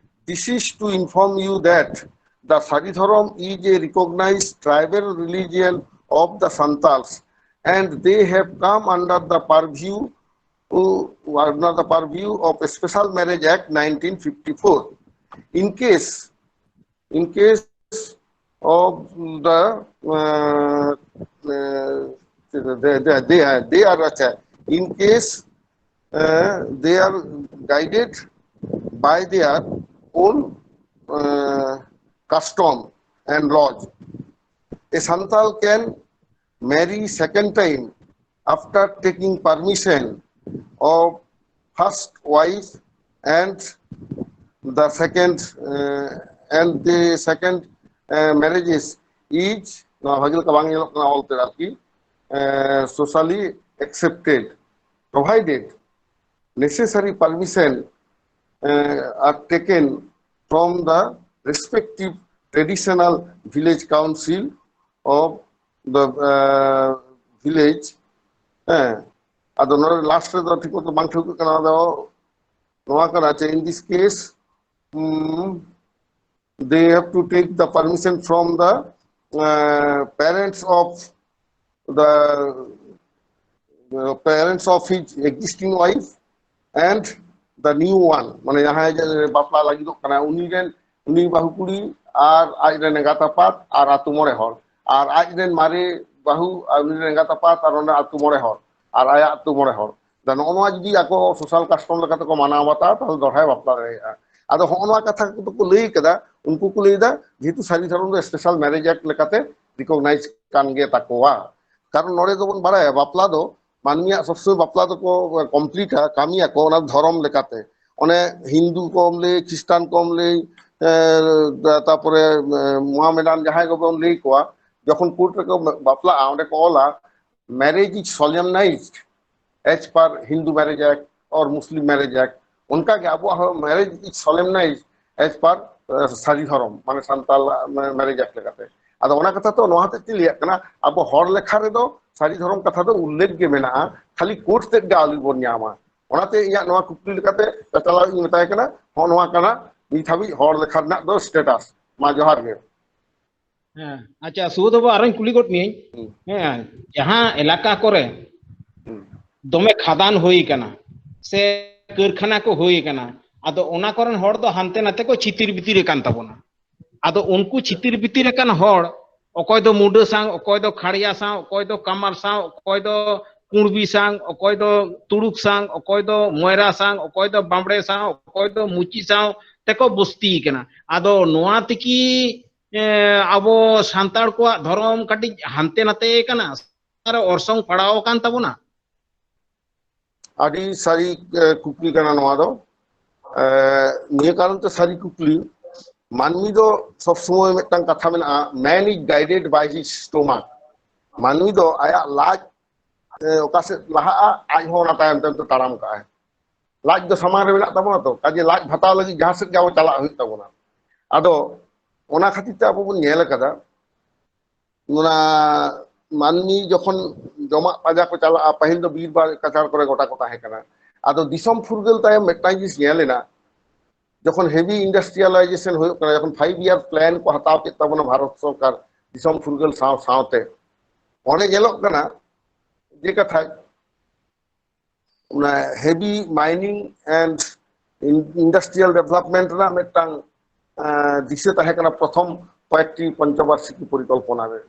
this is to inform you that the Saridharam is a recognized tribal religion of the Santals, and they have come under the purview, uh, under the purview of Special Marriage Act nineteen fifty-four. In case, in case of the, uh, uh, they, they, they are, they are, in case, uh, they are guided by their own, uh, custom and laws. A Santal can marry second time after taking permission of first wife and the second, uh, and the second, uh, marriages is, ᱱᱚᱣᱟ ᱵᱷᱟᱜᱤ ᱞᱮᱠᱟ ᱵᱟᱝ ᱧᱮᱞᱚᱜ ᱠᱟᱱᱟ ᱚᱞ ᱛᱮ ᱟᱨᱠᱤ, uh, socially accepted, provided necessary permission uh, are taken from the respective traditional village council of the uh, village. ᱦᱮᱸ, ᱟᱫᱚ ᱱᱚᱰᱮ ᱞᱟᱥᱴ ᱨᱮᱫᱚ ᱴᱷᱤᱠ ᱢᱚᱛᱚ ᱵᱟᱝ ᱴᱷᱟᱹᱣᱠᱟᱹᱜ ᱠᱟᱱᱟ, ᱟᱫᱚ ᱱᱚᱣᱟ ᱠᱟᱱᱟ ᱪᱮ, in this case, um, they have to take the permission from the uh, parents of the uh, parents of his existing wife and the new one, ᱢᱟᱱᱮ ᱡᱟᱦᱟᱸᱭ ᱡᱮ ᱵᱟᱯᱞᱟ ᱞᱟᱹᱜᱤᱫᱚᱜ ᱠᱟᱱᱟ ᱩᱱᱤ ᱨᱮᱱ, ᱩᱱᱤ ᱵᱟᱹᱦᱩ ᱠᱩᱲᱤ ᱟᱨ ᱟᱡ ᱨᱮᱱ ᱮᱸᱜᱟᱛ ᱟᱯᱟᱛ ᱟᱨ ᱟᱛᱳ ᱢᱚᱬᱮ ᱦᱚᱲ, ᱟᱨ ᱟᱡ ᱨᱮᱱ ᱢᱟᱨᱮ ᱵᱟᱹᱦᱩ ᱟᱨ ᱩᱱᱤ ᱨᱮᱱ ᱮᱸᱜᱟᱛ ᱟᱯᱟᱛ ᱟᱨ ᱚᱱᱟ ᱟᱛᱳ ᱢᱚᱬᱮ ᱦᱚᱲ, ᱟᱨ ᱟᱭᱟᱜ ᱟᱛᱳ ᱢᱚᱬᱮ ᱦᱚᱲ᱾ ᱫᱟ ᱱᱚᱜᱼᱚ ᱱᱚᱣᱟ ᱡᱩᱫᱤ ᱟᱠᱚ ᱥᱳᱥᱟᱞ ᱠᱟᱥᱴᱚᱢ ᱞᱮᱠᱟᱛᱮ ᱠᱚ ᱢᱟᱱᱟᱣ ᱵᱟᱛᱟᱣᱟ, ᱛᱟᱦᱚᱞᱮ ᱫᱚᱦᱲᱟᱭ ᱵᱟᱯᱞᱟ ᱫᱟᱲᱮᱭᱟᱜᱼᱟ᱾ ᱟᱫᱚ ᱦᱚᱸᱜᱼᱚ ᱱᱚᱣᱟ ᱠᱟᱛᱷᱟ ᱠᱚᱫᱚ ᱠᱚ ᱞᱟᱹᱭ ᱠᱟᱫᱟ, ᱩᱱᱠᱩ ᱠᱚ ᱞᱟᱹᱭ ᱫᱟ ᱡᱮᱦᱮᱛᱩ ᱥᱟᱹᱨᱤ ᱫᱷᱚᱨᱚᱢ ᱫᱚ ᱥᱯᱮᱥᱟᱞ ᱢᱮᱨᱮᱡᱽ ᱮᱠᱴ ᱞᱮᱠᱟᱛᱮ ᱨᱤᱠᱚᱜᱱᱟᱭᱤᱡᱽ ᱠᱟᱱ ᱜᱮ ᱛᱟᱠᱚᱣᱟ᱾ ᱠᱟᱨᱚᱱ ᱱᱚᱰᱮ ᱫᱚᱵᱚᱱ ᱵᱟᱲᱟᱭᱟ ᱵᱟᱯᱞᱟ ᱫᱚ ᱢᱟᱹᱱᱢᱤᱭᱟᱜ ᱥᱚᱵᱥᱚᱢᱚᱭ ᱵᱟᱯᱞᱟ ᱫᱚᱠᱚ ᱠᱚᱢᱯᱞᱤᱴᱟ, ᱠᱟᱹᱢᱤᱭᱟᱠᱚ ᱚᱱᱟ ᱫᱷᱚᱨᱚᱢ ᱞᱮᱠᱟᱛᱮ᱾ ᱚᱱᱮ ᱦᱤᱱᱫᱩ ᱠᱚᱢ ᱞᱟᱹᱭ, ᱠᱷᱨᱤᱥᱴᱟᱱ ᱠᱚᱢ ᱞᱟᱹᱭ, ᱮ, ᱛᱟᱯᱚᱨᱮ, ᱮ, ᱢᱚᱦᱟᱢᱮᱰᱟᱱ ᱡᱟᱦᱟᱸᱭ ᱠᱚᱵᱚᱱ ᱞᱟᱹᱭ ᱠᱚᱣᱟ, ᱡᱚᱠᱷᱚᱱ ᱠᱳᱨᱴ ᱨᱮᱠᱚ ᱵᱟᱯᱞᱟᱜᱼᱟ, ᱚᱸᱰᱮ ᱠᱚ ᱚᱞᱟ, marriage is solemnized as per Hindu Marriage Act or Muslim Marriage Act᱾ ᱚᱱᱠᱟᱜᱮ ᱟᱵᱚᱣᱟᱜ ᱦᱚᱸ marriage is solemnized as per ᱥᱟᱹᱨᱤ ᱫᱷᱚᱨᱚᱢ, ᱢᱟᱱᱮ ᱥᱟᱱᱛᱟᱲ ᱢᱮᱨᱮᱡᱽ ᱮᱠᱴ ᱞᱮᱠᱟᱛᱮ᱾ ᱟᱫᱚ ᱚᱱᱟ ᱠᱟᱛᱷᱟ ᱛᱚ ᱱᱚᱣᱟ ᱦᱚᱛᱮᱡ ᱛᱮ ᱞᱟᱹᱭᱟᱜ ᱠᱟᱱᱟ, ᱟᱵᱚ ᱦᱚᱲ ᱞᱮᱠᱷᱟ ᱨᱮᱫᱚ ᱥᱟᱹᱨᱤ ᱫᱷᱚᱨᱚᱢ ᱠᱟᱛᱷᱟ ᱫᱚ ᱩᱞᱞᱮᱠᱷ ᱜᱮ ᱢᱮᱱᱟᱜᱼᱟ, ᱠᱷᱟᱹᱞᱤ ᱠᱳᱨᱴ ᱛᱮᱫ ᱜᱮ ᱟᱹᱣᱨᱤ ᱵᱚᱱ ᱧᱟᱢᱟ᱾ ᱚᱱᱟᱛᱮ ᱤᱧᱟᱹᱜ ᱱᱚᱣᱟ ᱠᱩᱠᱞᱤ ᱞᱮᱠᱟᱛᱮ ᱪᱟᱪᱟᱞᱟᱣ ᱤᱧ ᱢᱮᱛᱟᱭ ᱠᱟᱱᱟ, ᱦᱚᱸ ᱱᱚᱣᱟ ᱠᱟᱱᱟ ᱱᱤᱛ ᱦᱟᱹᱵᱤᱡ ᱦᱚᱲ ᱞᱮᱠᱷᱟ ᱨᱮᱱᱟᱜ ᱫᱚ ᱥᱴᱮᱴᱟᱥ᱾ ᱢᱟ ᱡᱚᱦᱟᱨ ᱜᱮ᱾ ᱦᱮᱸ, ᱟᱪᱪᱷᱟ, ᱥᱩᱵᱳᱫᱷ ᱵᱟᱵᱩ, ᱟᱨᱚᱧ ᱠᱩᱞᱤ ᱜᱚᱫ ᱢᱤᱭᱟᱹᱧ᱾ ᱦᱩᱸ᱾ ᱦᱮᱸ, ᱡᱟᱦᱟᱸ ᱮᱞᱟᱠᱟ ᱠᱚᱨᱮ ᱦᱩᱸ᱾ ᱫᱚᱢᱮ ᱠᱷᱟᱫᱟᱱ ᱦᱩᱭ ᱠᱟᱱᱟ ᱥᱮ ᱠᱟᱹᱨᱠᱷᱟᱱᱟ ᱠᱚ ᱦᱩᱭ ᱠᱟᱱᱟ, ᱟᱫᱚ ᱚᱱᱟ ᱠᱚᱨᱮᱱ ᱦᱚᱲ ᱫᱚ ᱦᱟᱱᱛᱮ ᱱᱟᱛᱮ ᱠᱚ ᱪᱷᱤᱛᱤᱨ ᱵᱤᱛᱤᱨ ᱟᱠᱟᱱ ᱛᱟᱵᱚᱱᱟ᱾ ᱟᱫᱚ ᱩᱱᱠᱩ ᱪᱷᱤᱛᱤᱨ ᱵᱤᱛᱤᱨ ᱟᱠᱟᱱ ᱦᱚᱲ, ᱚᱠᱚᱭ ᱫᱚ ᱢᱩᱰᱟᱹ ᱥᱟᱶ, ᱚᱠᱚᱭ ᱫᱚ ᱠᱷᱟᱲᱭᱟ ᱥᱟᱶ, ᱚᱠᱚᱭ ᱫᱚ ᱠᱟᱢᱟᱨ ᱥᱟᱶ, ᱚᱠᱚᱭ ᱫᱚ ᱠᱩᱬᱵᱤ ᱥᱟᱶ, ᱚᱠᱚᱭ ᱫᱚ ᱛᱩᱲᱩᱠ ᱥᱟᱶ, ᱚᱠᱚᱭ ᱫᱚ ᱢᱚᱭᱨᱟ ᱥᱟᱶ, ᱚᱠᱚᱭ ᱫᱚ ᱵᱟᱢᱵᱲᱮ ᱥᱟᱶ, ᱚᱠᱚᱭ ᱫᱚ ᱢᱩᱪᱤ ᱥᱟᱶ ᱛᱮᱠᱚ ᱵᱚᱥᱛᱤ ᱠᱟᱱᱟ᱾ ᱟᱫᱚ ᱱᱚᱣᱟ ᱛᱮᱠᱤ, ᱮ, ᱟᱵᱚ ᱥᱟᱱᱛᱟᱲ ᱠᱚᱣᱟᱜ ᱫᱷᱚᱨᱚᱢ ᱠᱟᱹᱴᱤᱡ ᱦᱟᱱᱛᱮ ᱱᱟᱛᱮ ᱠᱟᱱᱟ, ᱚᱨᱥᱚᱝ ᱯᱟᱲᱟᱣ ᱟᱠᱟᱱ ᱛᱟᱵᱚᱱᱟ? ᱟᱹᱰᱤ ᱥᱟᱹᱨᱤ, ᱮ, ᱠᱩᱠᱞᱤ ᱠᱟᱱᱟ ᱱᱚᱣᱟ ᱫᱚ᱾ ᱮ, ᱱᱤᱭᱟᱹ ᱠᱟᱨᱚᱱ ᱛᱮ ᱥᱟᱹᱨᱤ ᱠᱩᱠᱞᱤ, ᱢᱟᱹᱱᱢᱤ ᱫᱚ ᱥᱚᱵ ᱥᱚᱢᱚᱭ ᱢᱤᱫᱴᱟᱝ ᱠᱟᱛᱷᱟ ᱢᱮᱱᱟᱜᱼᱟ, man is guided by his stomach᱾ ᱢᱟᱹᱱᱢᱤ ᱫᱚ ᱟᱭᱟᱜ ᱞᱟᱡ ᱚᱠᱟ ᱥᱮᱫ ᱞᱟᱦᱟᱜᱼᱟ, ᱟᱡ ᱦᱚᱸ ᱚᱱᱟ ᱛᱟᱭᱚᱢ ᱛᱟᱭᱚᱢ ᱛᱮ ᱛᱟᱲᱟᱢ ᱠᱟᱜᱼᱟᱭ᱾ ᱞᱟᱡ ᱫᱚ ᱥᱟᱢᱟᱝ ᱨᱮ ᱢᱮᱱᱟᱜ ᱛᱟᱵᱚᱱᱟ ᱛᱚ, ᱠᱟᱡᱮ ᱞᱟᱡ ᱵᱷᱟᱛᱟᱣ ᱞᱟᱹᱜᱤᱫ ᱡᱟᱦᱟᱸ ᱥᱮᱫ ᱜᱮ ᱟᱵᱚ ᱪᱟᱞᱟᱜ ᱦᱩᱭᱩᱜ ᱛᱟᱵᱚᱱᱟ᱾ ᱟᱫᱚ ᱚᱱᱟ ᱠᱷᱟᱹᱛᱤᱨ ᱛᱮ ᱟᱵᱚ ᱵᱚᱱ ᱧᱮᱞ ᱟᱠᱟᱫᱟ, ᱚᱱᱟ ᱢᱟᱹᱱᱢᱤ ᱡᱚᱠᱷᱚᱱ ᱡᱚᱢᱟᱜ ᱯᱟᱸᱡᱟ ᱠᱚ ᱪᱟᱞᱟᱜᱼᱟ, ᱯᱟᱹᱦᱤᱞ ᱫᱚ ᱵᱤᱨ ᱵᱟᱲ ᱜᱟᱡᱟᱲ ᱠᱚᱨᱮ ᱜᱚᱴᱟ ᱠᱚ ᱛᱟᱦᱮᱸ ᱠᱟᱱᱟ᱾ ᱟᱫᱚ ᱫᱤᱥᱚᱢ ᱯᱷᱩᱨᱜᱟᱹᱞ ᱛᱟᱭᱚᱢ ᱢᱤᱫᱴᱟᱝ ᱡᱤᱱᱤᱥ ᱧᱮᱞ ᱮᱱᱟ, ᱡᱚᱠᱷᱚᱱ heavy industrialization ᱦᱩᱭᱩᱜ ᱠᱟᱱᱟ, ᱡᱚᱠᱷᱚᱱ five year plan ᱠᱚ ᱦᱟᱛᱟᱣ ᱠᱮᱫ ᱛᱟᱵᱚᱱᱟ ᱵᱷᱟᱨᱚᱛ ᱥᱚᱨᱠᱟᱨ ᱫᱤᱥᱚᱢ ᱯᱷᱩᱨᱜᱟᱹᱞ ᱥᱟᱶ ᱥᱟᱶᱛᱮ, ᱚᱸᱰᱮ ᱧᱮᱞᱚᱜ ᱠᱟᱱᱟ ᱡᱮ ᱠᱟᱛᱷᱟ ᱚᱱᱟ heavy mining and industrial development ᱨᱮᱱᱟᱜ ᱢᱤᱫᱴᱟᱝ, ᱟᱸ, ᱫᱤᱥᱟᱹ ᱛᱟᱦᱮᱸ ᱠᱟᱱᱟ ᱯᱨᱚᱛᱷᱚᱢ ᱠᱚᱭᱮᱠᱴᱤ ᱯᱚᱧᱪᱚᱵᱟᱨᱥᱤᱠᱤ ᱯᱚᱨᱤᱠᱚᱞᱯᱚᱱᱟ ᱨᱮ᱾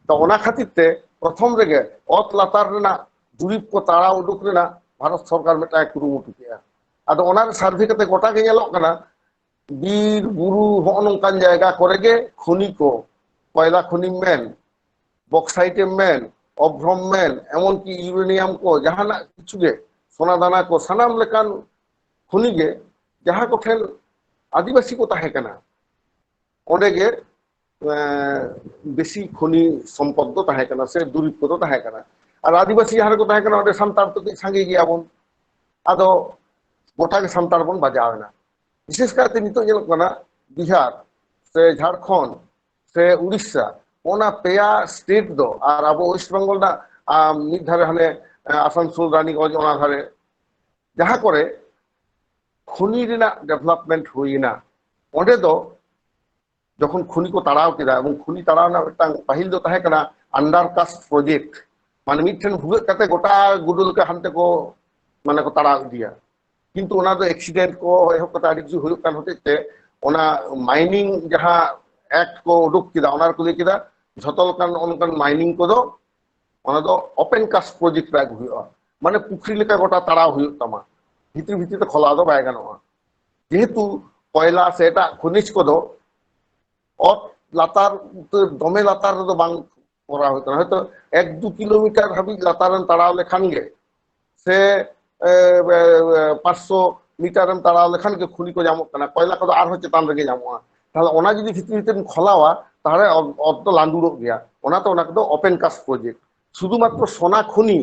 ᱛᱚ ᱚᱱᱟ ᱠᱷᱟᱹᱛᱤᱨ ᱛᱮ ᱯᱨᱚᱛᱷᱚᱢ ᱨᱮᱜᱮ ᱚᱛ ᱞᱟᱛᱟᱨ ᱨᱮᱱᱟᱜ ᱫᱩᱨᱤᱵᱽ ᱠᱚ ᱛᱟᱲᱟᱣ ᱩᱰᱩᱠ ᱨᱮᱱᱟᱜ ᱵᱷᱟᱨᱚᱛ ᱥᱚᱨᱠᱟᱨ ᱢᱤᱫᱴᱟᱝ ᱮ ᱠᱩᱨᱩᱢᱩᱴᱩ ᱠᱮᱫᱼᱟ᱾ ᱟᱫᱚ ᱚᱱᱟᱨᱮ survey ᱠᱟᱛᱮ ᱜᱚᱴᱟ ᱜᱮ ᱧᱮᱞᱚᱜ ᱠᱟᱱᱟ, ᱵᱤᱨ ᱵᱩᱨᱩ ᱦᱚᱸᱜᱼᱚ ᱱᱚᱝᱠᱟᱱ ᱡᱟᱭᱜᱟ ᱠᱚᱨᱮ ᱜᱮ ᱠᱷᱚᱱᱤ ᱠᱚ, ᱠᱚᱭᱞᱟ ᱠᱷᱚᱱᱤᱢ ᱢᱮᱱ, bauxite ᱮᱢ ᱢᱮᱱ, ᱚᱵᱷᱨᱚᱢ ᱢᱮᱱ, ᱮᱢᱚᱱᱠᱤ uranium ᱠᱚ, ᱡᱟᱦᱟᱱᱟᱜ ᱠᱤᱪᱷᱩ ᱜᱮ, ᱥᱚᱱᱟ ᱫᱟᱱᱟ ᱠᱚ, ᱥᱟᱱᱟᱢ ᱞᱮᱠᱟᱱ ᱠᱷᱚᱱᱤ ᱜᱮ ᱡᱟᱦᱟᱸ ᱠᱚᱴᱷᱮᱱ ᱟᱹᱫᱤᱵᱟᱹᱥᱤ ᱠᱚ ᱛᱟᱦᱮᱸ ᱠᱟᱱᱟ, ᱚᱸᱰᱮ ᱜᱮ, ᱮᱸ, ᱵᱮᱥᱤ ᱠᱷᱚᱱᱤ ᱥᱚᱢᱯᱚᱫ ᱫᱚ ᱛᱟᱦᱮᱸ ᱠᱟᱱᱟ ᱥᱮ ᱫᱩᱨᱤᱵᱽ ᱠᱚᱫᱚ ᱛᱟᱦᱮᱸ ᱠᱟᱱᱟ᱾ ᱟᱨ ᱟᱹᱫᱤᱵᱟᱹᱥᱤ ᱡᱟᱦᱟᱸ ᱨᱮᱠᱚ ᱛᱟᱦᱮᱸ ᱠᱟᱱᱟ, ᱚᱸᱰᱮ ᱥᱟᱱᱛᱟᱲ ᱫᱚ ᱠᱟᱹᱡ ᱥᱟᱸᱜᱮ ᱜᱮᱭᱟᱵᱚᱱ, ᱟᱫᱚ ᱜᱚᱴᱟ ᱜᱮ ᱥᱟᱱᱛᱟᱲ ᱵᱚᱱ ᱵᱟᱡᱟᱣ ᱮᱱᱟ᱾ ᱵᱤᱥᱮᱥ ᱠᱟᱭᱛᱮ ᱱᱤᱛᱚᱜ ᱧᱮᱞᱚᱜ ᱠᱟᱱᱟ ᱵᱤᱦᱟᱨ ᱥᱮ ᱡᱷᱟᱲᱠᱷᱚᱸᱰ ᱥᱮ ᱩᱲᱤᱥᱥᱟ, ᱚᱱᱟ ᱯᱮᱭᱟ state ᱫᱚ, ᱟᱨ ᱟᱵᱚ West Bengal ᱨᱮᱱᱟᱜ, ᱟᱢ, ᱢᱤᱫ ᱫᱷᱟᱨᱮ ᱦᱟᱱᱮ, ᱮ, ᱟᱥᱟᱱᱥᱳᱞ, ᱨᱟᱱᱤᱜᱚᱸᱡᱽ, ᱚᱱᱟ ᱫᱷᱟᱨᱮ ᱡᱟᱦᱟᱸ ᱠᱚᱨᱮ ᱠᱷᱚᱱᱤ ᱨᱮᱱᱟᱜ development ᱦᱩᱭᱮᱱᱟ, ᱚᱸᱰᱮ ᱫᱚ ᱡᱚᱠᱷᱚᱱ ᱠᱷᱚᱱᱤ ᱠᱚ ᱛᱟᱲᱟᱣ ᱠᱮᱫᱟ, ᱮᱵᱚᱝ ᱠᱷᱚᱱᱤ ᱛᱟᱲᱟᱣ ᱨᱮᱱᱟᱜ ᱢᱤᱫᱴᱟᱝ ᱯᱟᱹᱦᱤᱞ ᱫᱚ ᱛᱟᱦᱮᱸ ᱠᱟᱱᱟ under cast project, ᱢᱟᱱᱮ ᱢᱤᱫᱴᱷᱮᱱ ᱵᱷᱩᱜᱟᱹᱜ ᱠᱟᱛᱮ ᱜᱚᱴᱟ ᱜᱩᱰᱩ ᱞᱮᱠᱟ ᱦᱟᱱᱛᱮ ᱠᱚ, ᱢᱟᱱᱮ ᱠᱚ ᱛᱟᱲᱟᱣ ᱤᱫᱤᱭᱟ, ᱠᱤᱱᱛᱩ ᱚᱱᱟ ᱫᱚ accident ᱠᱚ ᱮᱦᱚᱵ ᱠᱟᱛᱮ ᱟᱹᱰᱤ ᱠᱤᱪᱷᱩ ᱦᱩᱭᱩᱜ ᱠᱟᱱ ᱦᱚᱛᱮᱡ ᱛᱮ ᱚᱱᱟ mining ᱡᱟᱦᱟᱸ act ᱠᱚ ᱩᱰᱩᱠ ᱠᱮᱫᱟ, ᱚᱱᱟ ᱨᱮᱠᱚ ᱞᱟᱹᱭ ᱠᱮᱫᱟ ᱡᱷᱚᱛᱚ ᱞᱮᱠᱟᱱ ᱱᱚᱜᱼᱚ ᱱᱚᱝᱠᱟᱱ mining ᱠᱚᱫᱚ ᱚᱱᱟ ᱫᱚ open cast project ᱨᱮ ᱟᱹᱜᱩ ᱦᱩᱭᱩᱜᱼᱟ, ᱢᱟᱱᱮ ᱯᱩᱠᱷᱨᱤ ᱞᱮᱠᱟ ᱜᱚᱴᱟ ᱛᱟᱲᱟᱣ ᱦᱩᱭᱩᱜ ᱛᱟᱢᱟ, ᱵᱷᱤᱛᱤᱨ ᱵᱷᱤᱛᱤᱨ ᱛᱮ ᱠᱷᱚᱞᱟᱣ ᱫᱚ ᱵᱟᱭ ᱜᱟᱱᱚᱜᱼᱟ᱾ ᱡᱮᱦᱮᱛᱩ ᱠᱚᱭᱞᱟ ᱥᱮ ᱮᱴᱟᱜ ᱠᱷᱚᱱᱤᱡᱽ ᱠᱚᱫᱚ ᱚᱛ ᱞᱟᱛᱟᱨ ᱩᱛᱟᱹᱨ, ᱫᱚᱢᱮ ᱞᱟᱛᱟᱨ ᱨᱮᱫᱚ ᱵᱟᱝ ᱠᱚᱨᱟᱣ ᱦᱩᱭᱩᱜ ᱠᱟᱱᱟ, ᱦᱚᱭᱛᱚ ᱮᱠ ᱫᱩ ᱠᱤᱞᱳᱢᱤᱴᱟᱨ ᱦᱟᱹᱵᱤᱡ ᱞᱟᱛᱟᱨᱮᱢ ᱛᱟᱲᱟᱣ ᱞᱮᱠᱷᱟᱱ ᱜᱮ ᱥᱮ, ᱮ, ᱮ, ᱮ, ᱯᱟᱸᱪᱥᱚ ᱢᱤᱴᱟᱨᱮᱢ ᱛᱟᱲᱟᱣ ᱞᱮᱠᱷᱟᱱ ᱜᱮ ᱠᱷᱚᱱᱤ ᱠᱚ ᱧᱟᱢᱚᱜ ᱠᱟᱱᱟ, ᱠᱚᱭᱞᱟ ᱠᱚᱫᱚ ᱟᱨᱦᱚᱸ ᱪᱮᱛᱟᱱ ᱨᱮᱜᱮ ᱧᱟᱢᱚᱜᱼᱟ᱾ ᱛᱟᱦᱞᱮ ᱚᱱᱟ ᱡᱩᱫᱤ ᱵᱷᱤᱛᱨᱤ ᱵᱷᱤᱛᱨᱤᱢ ᱠᱷᱚᱞᱟᱣᱟ, ᱛᱟᱦᱞᱮ ᱚᱛ, ᱚᱛ ᱫᱚ ᱞᱟᱸᱫᱩᱲᱚᱜ ᱜᱮᱭᱟ᱾ ᱚᱱᱟᱛᱮ ᱚᱱᱟ ᱠᱚᱫᱚ open cast project᱾ ᱥᱩᱫᱷᱩ ᱢᱟᱛᱨᱚ ᱥᱚᱱᱟ ᱠᱷᱚᱱᱤ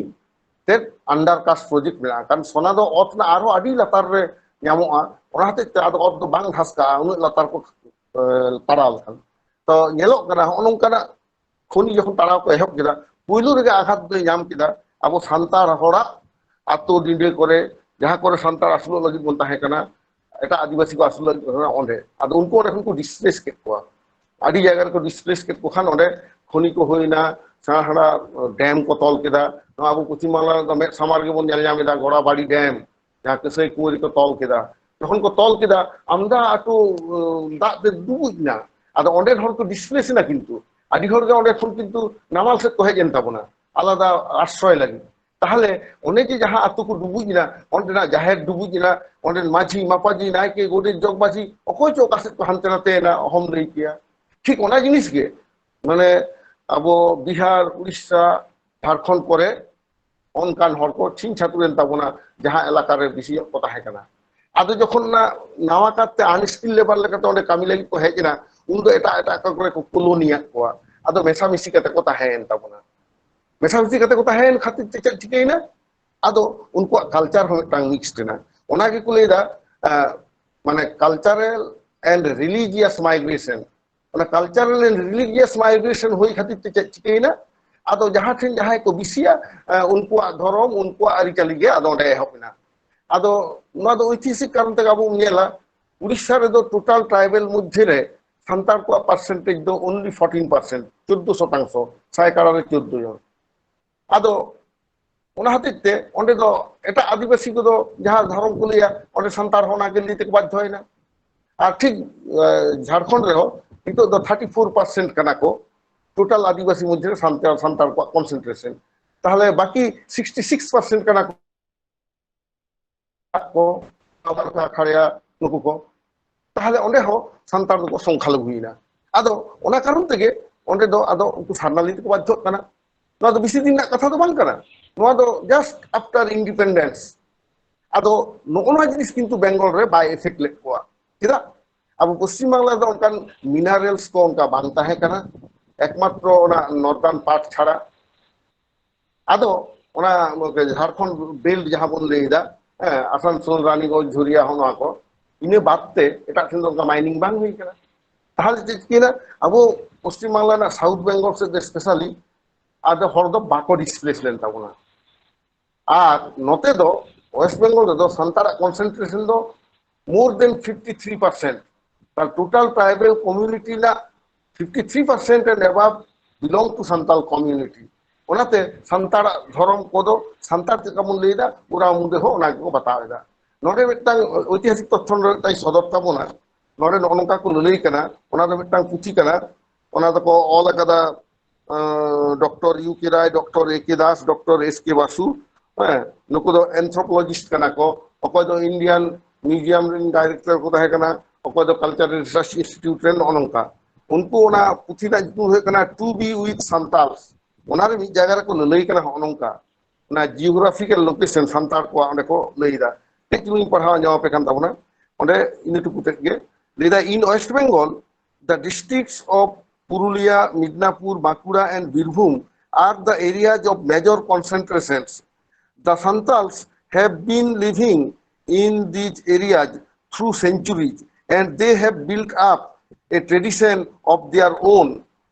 ᱛᱮ ᱟᱱᱰᱟᱨ ᱠᱟᱥᱴ ᱯᱨᱚᱡᱮᱠᱴ ᱢᱮᱱᱟᱜᱼᱟ᱾ ᱠᱟᱨᱚᱱ ᱥᱚᱱᱟ ᱫᱚ ᱚᱛ ᱨᱮᱱᱟᱜ ᱟᱨᱦᱚᱸ ᱟᱹᱰᱤ ᱞᱟᱛᱟᱨ ᱨᱮ ᱧᱟᱢᱚᱜᱼᱟ, ᱚᱱᱟ ᱦᱚᱛᱮᱡ ᱛᱮ ᱟᱫᱚ ᱚᱛ ᱫᱚ ᱵᱟᱝ ᱫᱷᱟᱥᱠᱟᱜᱼᱟ, ᱩᱱᱟᱹᱜ ᱞᱟᱛᱟᱨ ᱠᱚ ᱛᱟᱲᱟᱣ ᱞᱮᱠᱷᱟᱱ᱾ ᱛᱚ ᱧᱮᱞᱚᱜ ᱠᱟᱱᱟ ᱦᱚᱸᱜᱼᱚ ᱱᱚᱝᱠᱟᱱᱟᱜ ᱠᱷᱚᱱᱤ ᱡᱚᱠᱷᱚᱱ ᱛᱟᱲᱟᱣ ᱠᱚ ᱮᱦᱚᱵ ᱠᱮᱫᱟ, ᱯᱩᱭᱞᱩ ᱨᱮᱜᱮ ᱟᱜᱷᱟᱛ ᱫᱚᱭ ᱧᱟᱢ ᱠᱮᱫᱟ ᱟᱵᱚ ᱥᱟᱱᱛᱟᱲ ᱦᱚᱲᱟᱜ ᱟᱛᱳ ᱰᱤᱸᱰᱟᱹ ᱠᱚᱨᱮ, ᱡᱟᱦᱟᱸ ᱠᱚᱨᱮ ᱥᱟᱱᱛᱟᱲ ᱟᱹᱥᱩᱞᱚᱜ ᱞᱟᱹᱜᱤᱫ ᱵᱚᱱ ᱛᱟᱦᱮᱸ ᱠᱟᱱᱟ, ᱮᱴᱟᱜ ᱟᱹᱫᱤᱵᱟᱹᱥᱤ ᱠᱚ ᱟᱹᱥᱩᱞ ᱞᱟᱹᱜᱤᱫ ᱵᱚᱱ ᱛᱟᱦᱮᱸ ᱠᱟᱱᱟ, ᱚᱸᱰᱮ᱾ ᱟᱫᱚ ᱩᱱᱠᱩ ᱚᱸᱰᱮ ᱠᱷᱚᱱ ᱠᱚ ᱰᱤᱥᱯᱞᱮᱥ ᱠᱮᱫ ᱠᱚᱣᱟ, ᱟᱹᱰᱤ ᱡᱟᱭᱜᱟ ᱨᱮᱠᱚ ᱰᱤᱥᱯᱞᱮᱥ ᱠᱮᱫ ᱠᱚ ᱠᱷᱟᱱ ᱚᱸᱰᱮ ᱠᱷᱚᱱᱤ ᱠᱚ ᱦᱩᱭᱱᱟ, ᱥᱮᱬᱟ ᱥᱮᱬᱟ ᱰᱮᱢ ᱠᱚ ᱛᱚᱞ ᱠᱮᱫᱟ᱾ ᱱᱚᱣᱟ ᱟᱵᱚ ᱯᱚᱪᱷᱤᱢ ᱵᱟᱝᱞᱟ ᱨᱮᱫᱚ ᱢᱮᱫ ᱥᱟᱢᱟᱝ ᱨᱮᱜᱮ ᱵᱚᱱ ᱧᱮᱞ ᱧᱟᱢ ᱮᱫᱟ, ᱜᱚᱲᱟᱵᱟᱲᱤ ᱰᱮᱢ, ᱡᱟᱦᱟᱸ ᱠᱟᱹᱥᱟᱹᱭ ᱠᱩᱣᱟᱹᱨᱤ ᱠᱚ ᱛᱚᱞ ᱠᱮᱫᱟ᱾ ᱡᱚᱠᱷᱚᱱ ᱠᱚ ᱛᱚᱞ ᱠᱮᱫᱟ, ᱟᱢᱫᱟ ᱟᱹᱛᱩ ᱫᱟᱜ ᱛᱮ ᱰᱩᱵᱩᱡ ᱮᱱᱟ᱾ ᱟᱫᱚ ᱚᱸᱰᱮᱱ ᱦᱚᱲ ᱠᱚ ᱰᱤᱥᱯᱞᱮᱥ ᱮᱱᱟ, ᱠᱤᱱᱛᱩ ᱟᱹᱰᱤ ᱦᱚᱲ ᱜᱮ ᱚᱸᱰᱮ ᱠᱷᱚᱱ ᱠᱤᱱᱛᱩ ᱱᱟᱢᱟᱞ ᱥᱮᱫ ᱠᱚ ᱦᱮᱡ ᱮᱱ ᱛᱟᱵᱚᱱᱟ ᱟᱞᱟᱫᱟ ᱟᱥᱨᱚᱭ ᱞᱟᱹᱜᱤᱫ᱾ ᱛᱟᱦᱚᱞᱮ ᱚᱱᱮ ᱡᱮ ᱡᱟᱦᱟᱸ ᱟᱹᱛᱩ ᱠᱚ ᱰᱩᱵᱩᱡ ᱮᱱᱟ, ᱚᱸᱰᱮᱱᱟᱜ ᱡᱟᱦᱮᱨ ᱰᱩᱵᱩᱡ ᱮᱱᱟ, ᱚᱸᱰᱮᱱ ᱢᱟᱹᱡᱷᱤ, ᱢᱟᱯᱟᱡᱷᱤ, ᱱᱟᱭᱠᱮ, ᱜᱚᱰᱮᱛ, ᱡᱚᱜᱽ ᱢᱟᱹᱡᱷᱤ, ᱚᱠᱚᱭ ᱪᱚ ᱚᱠᱟ ᱥᱮᱫ ᱠᱚ ᱦᱟᱱᱛᱮ ᱱᱟᱛᱮ ᱮᱱᱟ, ᱚᱦᱚᱢ ᱞᱟᱹᱭ ᱠᱮᱭᱟ᱾ ᱴᱷᱤᱠ ᱚᱱᱟ ᱡᱤᱱᱤᱥ ᱜᱮ, ᱢᱟᱱᱮ, ᱟᱵᱚ ᱵᱤᱦᱟᱨ, ᱩᱲᱤᱥᱥᱟ, ᱡᱷᱟᱲᱠᱷᱚᱸᱰ ᱠᱚᱨᱮ ᱚᱱᱠᱟᱱ ᱦᱚᱲ ᱠᱚ ᱪᱷᱤᱝ ᱪᱷᱟᱹᱛᱩᱨ ᱮᱱ ᱛᱟᱵᱚᱱᱟ, ᱡᱟᱦᱟᱸ ᱮᱞᱟᱠᱟ ᱨᱮ ᱵᱮᱥᱤ ᱧᱚᱜ ᱠᱚ ᱛᱟᱦᱮᱸ ᱠᱟᱱᱟ᱾ ᱟᱫᱚ ᱡᱚᱠᱷᱚᱱ ᱚᱱᱟ ᱱᱟᱣᱟ ᱠᱟᱨᱛᱮ ᱟᱱᱥᱠᱤᱞ ᱞᱮᱵᱟᱨ ᱞᱮᱠᱟᱛᱮ ᱚᱸᱰᱮ ᱠᱟᱹᱢᱤ ᱞᱟᱹᱜᱤᱫ ᱠᱚ ᱦᱮᱡ ᱮᱱᱟ, ᱩᱱᱫᱚ ᱮᱴᱟᱜ ᱮᱴᱟᱜ ᱚᱠᱟ ᱠᱚᱨᱮ ᱠᱚ ᱠᱚᱞᱳᱱᱤᱭᱟᱫ ᱠᱚᱣᱟ᱾ ᱟᱫᱚ ᱢᱮᱥᱟᱢᱤᱥᱤ ᱠᱟᱛᱮ ᱠᱚ ᱛᱟᱦᱮᱸᱭᱮᱱ ᱛᱟᱵᱚᱱᱟ᱾ ᱢᱮᱥᱟᱢᱤᱥᱤ ᱠᱟᱛᱮ ᱠᱚ ᱛᱟᱦᱮᱸᱭᱮᱱ ᱠᱷᱟᱹᱛᱤᱨ ᱛᱮ ᱪᱮᱫ ᱪᱤᱠᱟᱹᱭᱮᱱᱟ? ᱟᱫᱚ ᱩᱱᱠᱩᱣᱟᱜ ᱠᱟᱞᱪᱟᱨ ᱦᱚᱸ ᱢᱤᱫᱴᱟᱝ ᱢᱤᱠᱥᱰ ᱮᱱᱟ᱾ ᱚᱱᱟ ᱜᱮᱠᱚ ᱞᱟᱹᱭᱫᱟ, ᱟᱸ, ᱢᱟᱱᱮ, cultural and religious migration᱾ ᱚᱱᱟ cultural and religious migration ᱦᱩᱭ ᱠᱷᱟᱹᱛᱤᱨ ᱛᱮ ᱪᱮᱫ ᱪᱤᱠᱟᱹᱭᱮᱱᱟ? ᱟᱫᱚ ᱡᱟᱦᱟᱸ ᱴᱷᱮᱱ ᱡᱟᱦᱟᱸᱭ ᱠᱚ ᱵᱮᱥᱤᱭᱟ, ᱟᱸ, ᱩᱱᱠᱩᱣᱟᱜ ᱫᱷᱚᱨᱚᱢ, ᱩᱱᱠᱩᱣᱟᱜ ᱟᱹᱨᱤᱪᱟᱹᱞᱤ ᱜᱮ ᱟᱫᱚ ᱚᱸᱰᱮ ᱮᱦᱚᱵ ᱮᱱᱟ᱾ ᱟᱫᱚ ᱱᱚᱣᱟ ᱫᱚ ᱳᱭᱛᱤᱦᱟᱥᱤᱠ ᱠᱟᱨᱚᱱ ᱛᱮᱜᱮ ᱟᱵᱚ ᱵᱚᱱ ᱧᱮᱞᱟ, ᱩᱲᱤᱥᱥᱟ ᱨᱮᱫᱚ ᱴᱳᱴᱟᱞ ᱴᱨᱟᱭᱵᱮᱞ ᱢᱚᱫᱽᱫᱷᱮ ᱨᱮ ᱥᱟᱱᱛᱟᱲ ᱠᱚᱣᱟᱜ ᱯᱟᱨᱥᱮᱱᱴᱮᱡᱽ ᱫᱚ only fourteen percent, ᱪᱳᱫᱽᱫᱳ ᱥᱚᱛᱟᱝᱥᱚ, ᱥᱟᱭᱠᱟᱲᱟ ᱨᱮ ᱪᱳᱫᱽᱫᱳ ᱡᱚᱱ᱾ ᱟᱫᱚ ᱚᱱᱟ ᱦᱚᱛᱮᱡ ᱛᱮ ᱚᱸᱰᱮ ᱫᱚ ᱮᱴᱟᱜ ᱟᱹᱫᱤᱵᱟᱹᱥᱤ ᱠᱚᱫᱚ ᱡᱟᱦᱟᱸ ᱫᱷᱚᱨᱚᱢ ᱠᱚ ᱞᱟᱹᱭᱟ, ᱚᱸᱰᱮ ᱥᱟᱱᱛᱟᱲ ᱦᱚᱸ ᱚᱱᱟ ᱜᱮ ᱞᱟᱹᱭ ᱛᱮᱠᱚ ᱵᱟᱫᱽᱫᱷᱚᱭᱮᱱᱟ᱾ ᱟᱨ ᱴᱷᱤᱠ, ᱮ, ᱡᱷᱟᱲᱠᱷᱚᱸᱰ ᱨᱮᱦᱚᱸ ᱱᱤᱛᱚᱜ ᱫᱚ thirty four percent ᱠᱟᱱᱟ ᱠᱚ ᱴᱳᱴᱟᱞ ᱟᱹᱫᱤᱵᱟᱹᱥᱤ ᱢᱚᱫᱽᱫᱷᱮ ᱨᱮ ᱥᱟᱱᱛᱟᱲ, ᱥᱟᱱᱛᱟᱲ ᱠᱚᱣᱟᱜ ᱠᱚᱱᱥᱮᱱᱴᱨᱮᱥᱚᱱ᱾ ᱛᱟᱦᱚᱞᱮ ᱵᱟᱹᱠᱤ sixty six percent ᱠᱟᱱᱟ ᱠᱚ, ᱠᱚ, ᱟᱠᱷᱟᱲᱭᱟ, ᱱᱩᱠᱩ ᱠᱚ᱾ ᱛᱟᱦᱚᱞᱮ ᱚᱸᱰᱮ ᱦᱚᱸ ᱥᱟᱱᱛᱟᱲ ᱫᱚᱠᱚ ᱥᱚᱝᱠᱷᱟ ᱞᱟᱹᱜᱩᱭᱮᱱᱟ᱾ ᱟᱫᱚ ᱚᱱᱟ ᱠᱟᱨᱚᱱ ᱛᱮᱜᱮ ᱚᱸᱰᱮ ᱫᱚ ᱟᱫᱚ ᱩᱱᱠᱩ ᱥᱟᱨᱱᱟᱞᱤ ᱛᱮᱠᱚ ᱵᱟᱫᱽᱫᱷᱚᱜ ᱠᱟᱱᱟ᱾ ᱱᱚᱣᱟ ᱫᱚ ᱵᱮᱥᱤ ᱫᱤᱱ ᱨᱮᱱᱟᱜ ᱠᱟᱛᱷᱟ ᱫᱚ ᱵᱟᱝ ᱠᱟᱱᱟ, ᱱᱚᱣᱟ ᱫᱚ just after independence᱾ ᱟᱫᱚ ᱱᱚᱜᱼᱚ ᱱᱚᱣᱟ ᱡᱤᱱᱤᱥ ᱠᱤᱱᱛᱩ ᱵᱮᱝᱜᱚᱞ ᱨᱮ ᱵᱟᱭ ᱮᱯᱷᱮᱠᱴ ᱞᱮᱫ ᱠᱚᱣᱟ᱾ ᱪᱮᱫᱟᱜ? ᱟᱵᱚ ᱯᱚᱥᱪᱤᱢ ᱵᱟᱝᱞᱟ ᱫᱚ ᱚᱱᱠᱟᱱ ᱢᱤᱱᱟᱨᱮᱞᱥ ᱠᱚ ᱚᱱᱠᱟ ᱵᱟᱝ ᱛᱟᱦᱮᱸ ᱠᱟᱱᱟ, ᱮᱠᱢᱟᱛᱨᱚ ᱚᱱᱟ ᱱᱚᱨᱫᱟᱨᱱ ᱯᱟᱨᱴ ᱪᱷᱟᱲᱟ᱾ ᱟᱫᱚ ᱚᱱᱟ ᱡᱷᱟᱲᱠᱷᱚᱸᱰ ᱵᱮᱞᱴ ᱡᱟᱦᱟᱸ ᱵᱚᱱ ᱞᱟᱹᱭ ᱮᱫᱟ, ᱦᱮᱸ, ᱟᱥᱟᱱᱥᱳᱞ, ᱨᱟᱱᱤᱜᱚᱸᱡᱽ, ᱡᱷᱚᱨᱤᱭᱟ, ᱦᱚᱸ ᱱᱚᱣᱟ ᱠᱚ, ᱤᱱᱟᱹ ᱵᱟᱫ ᱛᱮ ᱮᱴᱟᱜ ᱴᱷᱮᱱ ᱫᱚ ᱚᱱᱠᱟ ᱢᱟᱭᱱᱤᱝ ᱵᱟᱝ ᱦᱩᱭ ᱠᱟᱱᱟ᱾ ᱛᱟᱦᱚᱞᱮ ᱪᱮᱫ ᱪᱤᱠᱟᱹᱭᱮᱱᱟ? ᱟᱵᱚ ᱯᱚᱥᱪᱤᱢ ᱵᱟᱝᱞᱟ ᱨᱮᱱᱟᱜ ᱥᱟᱣᱩᱛᱷ ᱵᱮᱝᱜᱚᱞ ᱥᱮᱫ ᱫᱚ ᱥᱯᱮᱥᱟᱞᱤ ᱟᱫᱚ ᱦᱚᱲ ᱫᱚ ᱵᱟᱠᱚ ᱰᱤᱥᱯᱞᱮᱥ ᱞᱮᱱ ᱛᱟᱵᱚᱱᱟ᱾ ᱟᱨ ᱱᱚᱛᱮ ᱫᱚ ᱳᱭᱮᱥᱴ ᱵᱮᱝᱜᱚᱞ ᱨᱮᱫᱚ ᱥᱟᱱᱛᱟᱲᱟᱜ ᱠᱚᱱᱥᱮᱱᱴᱨᱮᱥᱚᱱ ᱫᱚ more than fifty three percent, ᱛᱟᱨ ᱴᱳᱴᱟᱞ ᱴᱨᱟᱭᱵᱟᱞ ᱠᱚᱢᱤᱭᱩᱱᱤᱴᱤ ᱨᱮᱱᱟᱜ fifty three percent and above belong to Santal community. ᱚᱱᱟᱛᱮ ᱥᱟᱱᱛᱟᱲᱟᱜ ᱫᱷᱚᱨᱚᱢ ᱠᱚᱫᱚ ᱥᱟᱱᱛᱟᱲ ᱪᱮᱫ ᱞᱮᱠᱟ ᱵᱚᱱ ᱞᱟᱹᱭ ᱮᱫᱟ, ᱚᱱᱟ ᱢᱩᱫᱽ ᱨᱮᱦᱚᱸ ᱚᱱᱟ ᱜᱮᱠᱚ ᱵᱟᱛᱟᱣ ᱮᱫᱟ᱾ ᱱᱚᱰᱮ ᱢᱤᱫᱴᱟᱝ ᱳᱭᱛᱤᱦᱟᱥᱤᱠ ᱛᱚᱛᱛᱷᱚ ᱱᱚᱰᱮ ᱢᱤᱫᱴᱟᱝ ᱥᱚᱫᱚᱨ ᱛᱟᱵᱚᱱᱟ᱾ ᱱᱚᱰᱮ ᱱᱚᱜᱼᱚ ᱱᱚᱝᱠᱟ ᱠᱚ ᱞᱟᱹᱞᱟᱹᱭ ᱠᱟᱱᱟ, ᱚᱱᱟ ᱫᱚ ᱢᱤᱫᱴᱟᱝ ᱯᱩᱛᱷᱤ ᱠᱟᱱᱟ, ᱚᱱᱟ ᱫᱚᱠᱚ ᱚᱞ ᱟᱠᱟᱫᱟ ᱰᱚᱠᱴᱚᱨ ᱭᱩ ᱠᱮ ᱨᱟᱭ, ᱰᱚᱠᱴᱚᱨ ᱮ ᱠᱮ ᱫᱟᱥ, ᱰᱚᱠᱴᱚᱨ ᱮᱥ ᱠᱮ ᱵᱟᱥᱩ᱾ ᱦᱮᱸ, ᱱᱩᱠᱩ ᱫᱚ ᱮᱱᱛᱷᱨᱳᱯᱳᱞᱚᱡᱤᱥᱴ ᱠᱟᱱᱟ ᱠᱚ, ᱚᱠᱚᱭ ᱫᱚ ᱤᱱᱰᱤᱭᱟᱱ ᱢᱤᱣᱡᱤᱭᱟᱢ ᱨᱮᱱ ᱰᱟᱭᱨᱮᱠᱴᱚᱨ ᱠᱚ ᱛᱟᱦᱮᱸ ᱠᱟᱱᱟ, ᱚᱠᱚᱭ ᱫᱚ ᱠᱟᱞᱪᱟᱨ ᱨᱤᱥᱟᱨᱪ ᱤᱱᱥᱴᱤᱴᱤᱭᱩᱴ ᱨᱮᱱ, ᱱᱚᱜᱼᱚ ᱱᱚᱝᱠᱟ᱾ ᱩᱱᱠᱩ ᱚᱱᱟ ᱯᱩᱛᱷᱤ ᱨᱮᱱᱟᱜ ᱧᱩᱛᱩᱢ ᱦᱩᱭᱩᱜ ᱠᱟᱱᱟ To Be with Santals᱾ ᱚᱱᱟᱨᱮ ᱢᱤᱫ ᱡᱟᱭᱜᱟ ᱨᱮᱠᱚ ᱞᱟᱹᱞᱟᱹᱭ ᱠᱟᱱᱟ ᱦᱚᱸᱜᱼᱚ ᱱᱚᱝᱠᱟ, ᱚᱱᱟ ᱡᱤᱭᱳᱜᱨᱟᱯᱷᱤᱠᱟᱞ ᱞᱳᱠᱮᱥᱚᱱ ᱥᱟᱱᱛᱟᱲ ᱠᱚᱣᱟᱜ ᱚᱸᱰᱮ ᱠᱚ ᱞᱟᱹᱭ ᱮᱫᱟ᱾ ᱠᱟᱹᱡ ᱪᱩᱞᱩᱝ ᱤᱧ ᱯᱟᱲᱦᱟᱣ ᱧᱚᱜ ᱟᱯᱮ ᱠᱟᱱ ᱛᱟᱵᱚᱱᱟ᱾ ᱚᱸᱰᱮ ᱤᱱᱟᱹ ᱴᱩᱠᱩ ᱛᱮᱫ ᱜᱮ ᱞᱟᱹᱭ ᱮᱫᱟ, In West Bengal, the districts of Purulia, Midnapur, Bankura and Birbhum are the areas of major concentrations. The Santals have been living in these areas through centuries and they have built up a tradition of their own